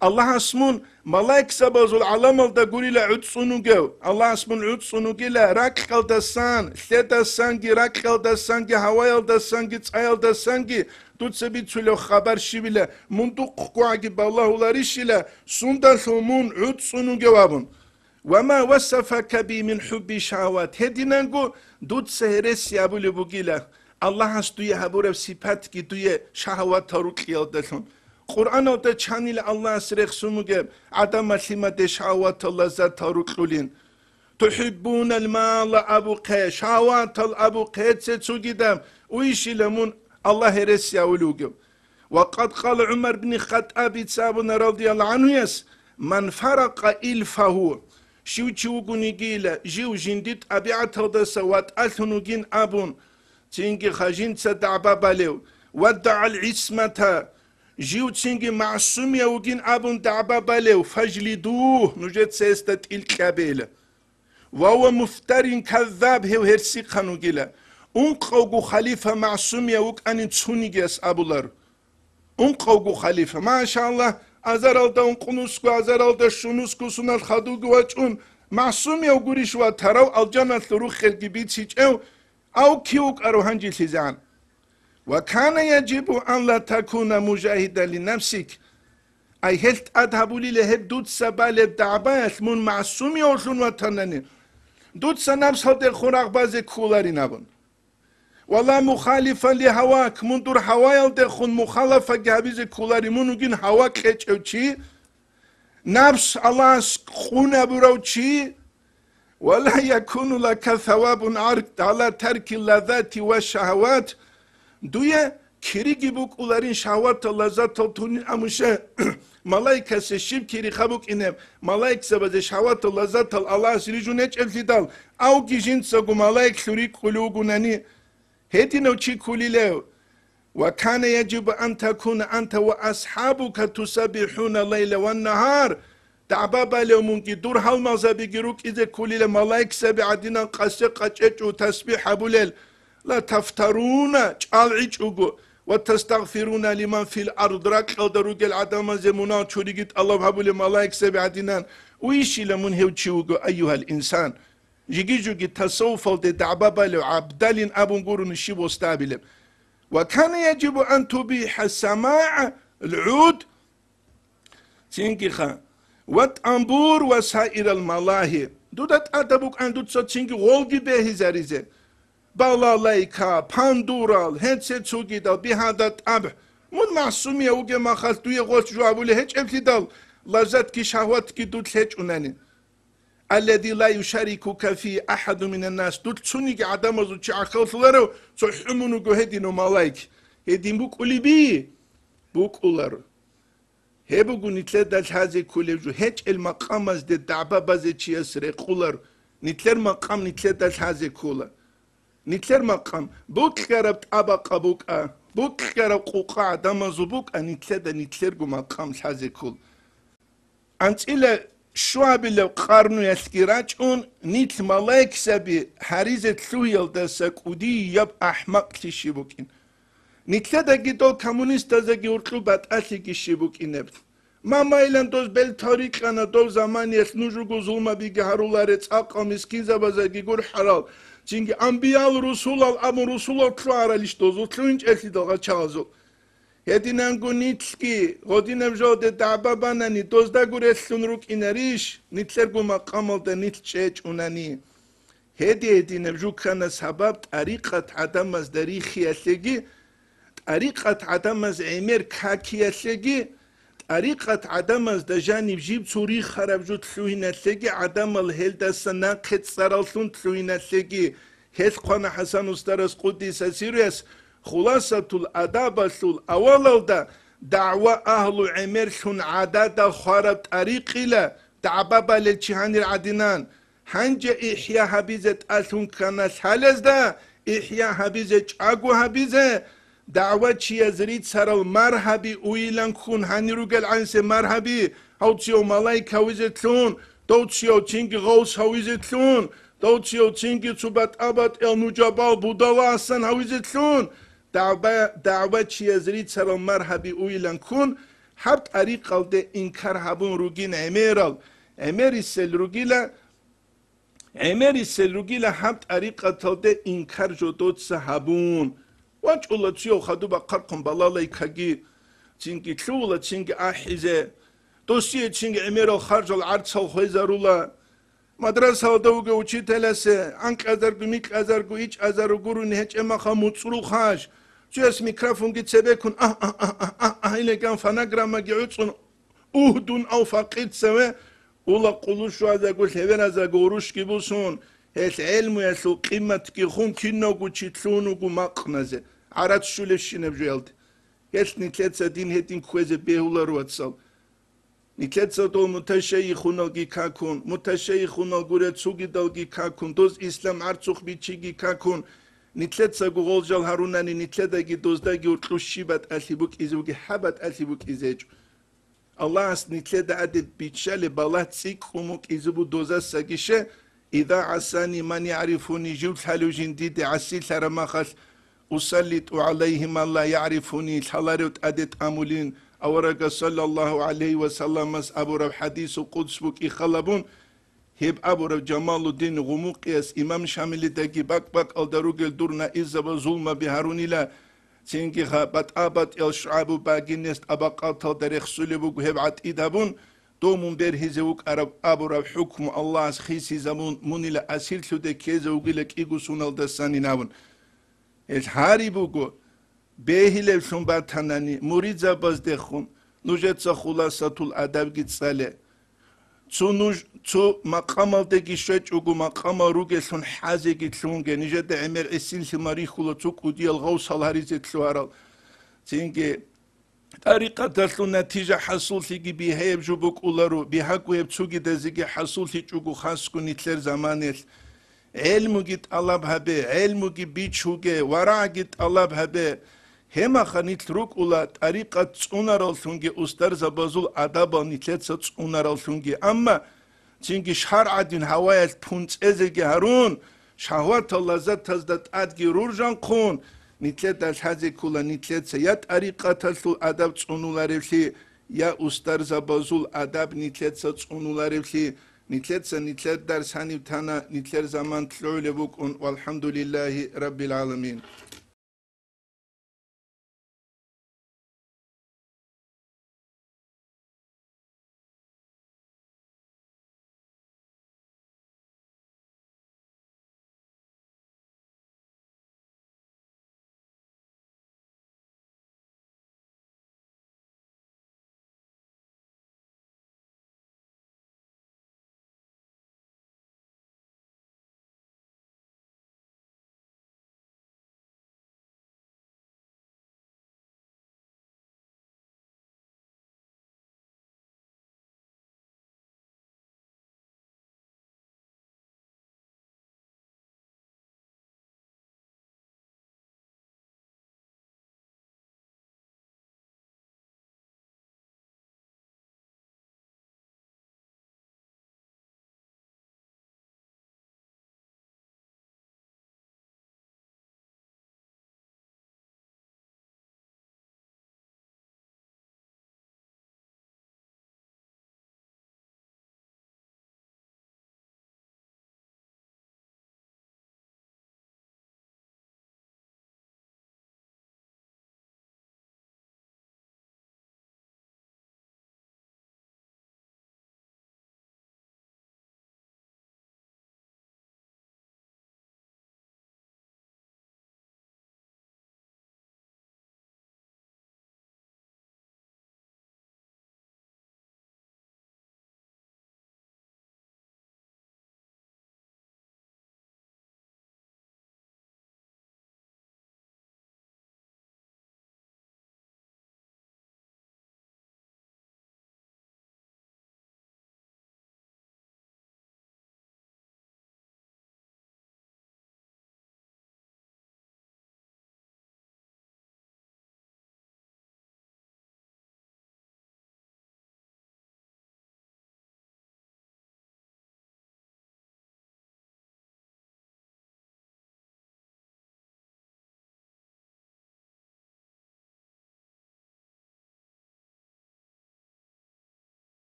Аллагьас мун малаикзабазул гӀаламалда гурила гӀуцӀцӀун вугев, Аллагьас мун гӀуцӀцӀун вугила ракьалдасан, лъедасанги, ракьалдасанги, гьаваялдасанги, цӀаялдасанги, дуца бицулев хабар щибила, мун духъ гугӀаги балагьуларищила, сундалъун мун гӀуцӀцӀун вугев абун. Ва ма васафака би мин хӀубби шагьават. Гьединанго дуца гьереси абулеб бугила, Аллагьас дуе гьабураб сипатги дуе шагьаватал рукьиялдалъун. Къуръаналда чанила Аллагьас рехсун бугеб гӀадамал лъимаде шагьаватал лаззатал рукьулин. ТухӀиббунал мала абухъе, шагьаватал абухъе, цецугидаб уйщила мун Аллагь гьереси абулев вугев. Ва къад къала ГӀумар бни Хаттабица абуна радияллагьу гӀанхуяс: «Ман фаракъа илфагьу», щив чи вугонигила, жив жинди тӀабигӀаталдаса ватӀалъун вугин абун, цинги хажинца дагӀба балев, «ваддагӀал гӀисмата», жив цинги магӀсумияв вугин абун дагӀба балев, «фажлидугь», нужеца гьесда тӀил кьабейила. «Ва гьува муфтарин каззаб», гьев гьерсихъан вугила. Ункъавго халифа магӀсумияв вукӀанин цунигияс абулар. Ункъавго халифа, машаллагь, азаралда ункънусго, азаралда щунусго, сунал хадуги вачӀун, магӀсумияв гурищ ватарав, алжаналъул рухӀелги бицичӀев, ав кив вукӀарав гьанжилъизегӀан? «Ва кана яжибу ан ла такуна мужагьидан ли нафсик». Ай, гьелъ тӀад гьабулила гьеб дуца балеб дагӀбаялъ мун магӀсумиявлъун ватанани, дуца напсалдехун рагъ базе кколарин абун. Ва ла мухалифан ли гьавак, мун дур гьаваялдехун мухалафаги гьабизе кколарин, мун вугин гьава кьечӀев чи, напс Аллагьас къунабурав чи, ва ла якуну лака савабун гӀар-, гӀала тарки лазати ва шагьават, дуе кириги букӀуларин шагьватал лаззатал тунин амуша, малаикасе щиб кириха букӀинеб, малаикзабазе шагьватал лаззатал Аллагьас рижун гьечӀеблъидал, авги жинцаго малаиклъун рикӀкӀулев вугунани, гьединав чи ккулилев? Ва кана яджибу ан такуна анта ва асхӀабука тусаббихӀуна лайла ва нагьар. ДагӀба балев мунги дур гьалмагъзабиги рукӀизе ккулила малаикзаби гӀадинан къасе къачӀечӀо тасбихӀ гьабулел. Ла тафтаруна, чӀалгӀичӀого, ва тастагъфируна лиман фил ард, ракьалда ругел гӀадамазе мунагь чуриги тӀалаб гьабулел малаикзаби гӀадинан. Уйищила мун гьев чи вуго, айюгьал инсан? Жиги-жуги тасаввуфалде дагӀба балев гӀабдалин абун гурони щиб восдабилеб? Ва кана яджибу ан тубихӀа самагӀа лгӀуд, цинги ха, ва тӀамбур ва саирал малагьи. Дуда тӀада букӀан дуца цинги гъолги бегьизаризе. Балалайка, пандурал, гьеце цугидал, бигьада тӀаб. Мун магӀсумияв вугеб махалъ дуе гъолъ жо абулеб гьечӀеблъидал, лаззатги шагьватги дуд гьечӀунани. Аллади ла юшарикука фи ахаду минан нас, дур цониги гӀадамазул чи гӀахьаллъуларев цохӀо мун вуго гьединав малаик. Гьедин букӀулеби? БукӀуларо. Гьеб буго нилъеда лъазе кколеб жо, гьечӀел макъамазде дагӀба базе чияс рекъолар, нилъер макъам нилъеда лъазе ккола. Нилъер макъам букьараб тӀабакъа букӀа, букьараб къукъа гӀадамазул букӀа, нилъеда нилъерго макъам лъазе ккола. АнцӀила щуабилаб къарнуялъги рачӀун, нилъ малаикзаби гьаризе лъугьиялдаса кӀудияб ахӀмакълъи щиб букӀин. Нилъедаги дол коммунистаздаги гьуркьу батӀалъиги щиб букӀинеб. Мамайилан доз бел тарикьана дов заманиялъ нуж руго зулмабиги гьаруларе, цӀакъал мискинзабазаги гурхӀарал, цинги амбиял, русулал абун русулал лъугьаралищ дозул лъугьинчӀелъидал гъачагъазул. Гьединанго нилъги, гъодинаб жоде дагӀба банани, доздаго релълъун рукӀинарищ, нилъерго макъамалда нилъ чӀечӀунани? Гьеди-гьединаб жукана сабаб тӀарикъат гӀадамазда рихиялъеги, тӀарикъат гӀадамаз гӀемер какиялъеги, тӀарикъат гӀадамазда жаниб жиб цо рихараб жо лъугьиналъеги гӀадамал гьелдаса нахъе цӀараллъун лъугьиналъеги, гьелъ хъвана ХӀасан устарас къуддиса сирруяс, Хуласатул адабалъул авалалда дагӀва агьлу гӀемерлъун гӀадада хвараб тӀарикъила дагӀба балел чи гьанир гӀадинан. Гьанже ихӀя гьабизе тӀалъун ккана лъалезда, ихӀя гьабизе, чӀаго гьабизе, дагӀвачияз рицарал маргьаби уйилан ккун гьанир ругел гӀансе маргьаби, гьав цияв малаик гьавизе лъун, дов цияв цинги гъавс гьавизе лъун, дов цияв цинги цо батӀа-батӀиял нужабал будала асан гьавизе лъун, дагӀба-, дагӀвачияз рицарал маргьаби уйилан ккун, гьаб тӀарикъалде инкар гьабун ругин гӀемерал, гӀемерисел ругила, гӀемерисел ругила гьаб тӀарикъаталде инкар жодоца гьабун. ВачӀула цияв хадуб ахъархъун балалайкаги, цинги лъугьула, цинги ахӀизе, досие цинги гӀемерал харжал гӀарцал хвезарула. Мадрасалда вугев учителасе анкьазарго, микьазарго, ичӀазарго гурони гьечӀеб махал муцӀрул хъаж. Цояс микрофонги цебеккун, агь, агь, агь, агь, агь, агь, илекан фонограммаги гӀуцӀун, угь, дун ав факъир цеве, ула къуллу щвазаго, лъеверазаго урушги бусун, гьелъ гӀелмуялъул къиматги хун кинавго чи лъун вуго макъназе, гӀарац щулебщинаб жоялде. Гьелъ нилъеца дин гьедин кквезе бегьуларо, вацал. Нилъеца дол муташайихуналги какун, муташайихунал гурел цугидалги какун, доз ислам гӀарцухъ бичиги какун, нилъецаго гъолжал гьарунани, нилъедаги доздаги уркьу щиб батӀалъи букӀизе буги, гьаб батӀалъи букӀизе гьечӀо. Аллагьас нилъеда гӀадеб биччалеб балагь цӀикӀкӀун букӀизе бу дозасаги ше, Ида гӀасани ман ягӀрифуни, жив лъалев жин диде гӀасилъараб махалъ, усаллиту гӀалайгьи ман ла ягӀрифуни, лъаларев тӀаде тӀамулин, аварагас саллаллагьу гӀалайгьи ва салламас абураб хӀадисул къудс букӀи халабун, гьеб абураб Жамалуддин Гъумукъияс имам Шамилидаги бакӀ-бакӀалда ругел дур наизаба зулмаби гьарунила, Цинги ха батӀа-батӀиял шугӀабу багинес тӀабакъаталда рехсулеб буго гьеб гӀатӀид гьабун, дов мун бергьизе вукӀараб абураб хӀукму Аллагьас хисизабун, мунила асирлъуде ккезе вугила кӀиго суналдасанин абун. Гьел гьари буго, бегьилевлъун батанани, муридзабаздехун нужеца хуласатул адабги цӀале. Цо нуж, цо макъамалдеги щвечӀого, макъамал ругеллъун хӀазеги лъунге, нижеда гӀемер гӀисинлъи марихьула цо кӀудиял гъавсал гьаризе лъугьарал. Цинги тӀарикъаталъул натижа хӀасуллъиги бигьаяб жо букӀуларо, бигьаго гьеб цогидазеги хӀасуллъичӀого хасго нилъер заманаялъ. ГӀелмуги тӀалаб гьабе, гӀелмуги бичуге, варагӀги тӀалаб гьабе. Гьемаха нилъ рукӀула тӀарикъат цӀунараллъунги устарзабазул адабал нилъеца цӀунараллъунги. Амма цинги шаргӀадин гьаваялъ пунцӀезеги гьарун, шагьватал лаззатазда тӀадги руржанхъун, нилъеда лъазе ккола нилъеца я тӀарикъаталъул адаб цӀунуларевлъи, я устарзабазул адаб нилъеца цӀунуларевлъи, нилъеца нилъер дарс гьаниб тана, нилъер заман лъугӀулеб букӀун, валхӀамдулиллагьи раббил гӀаламин.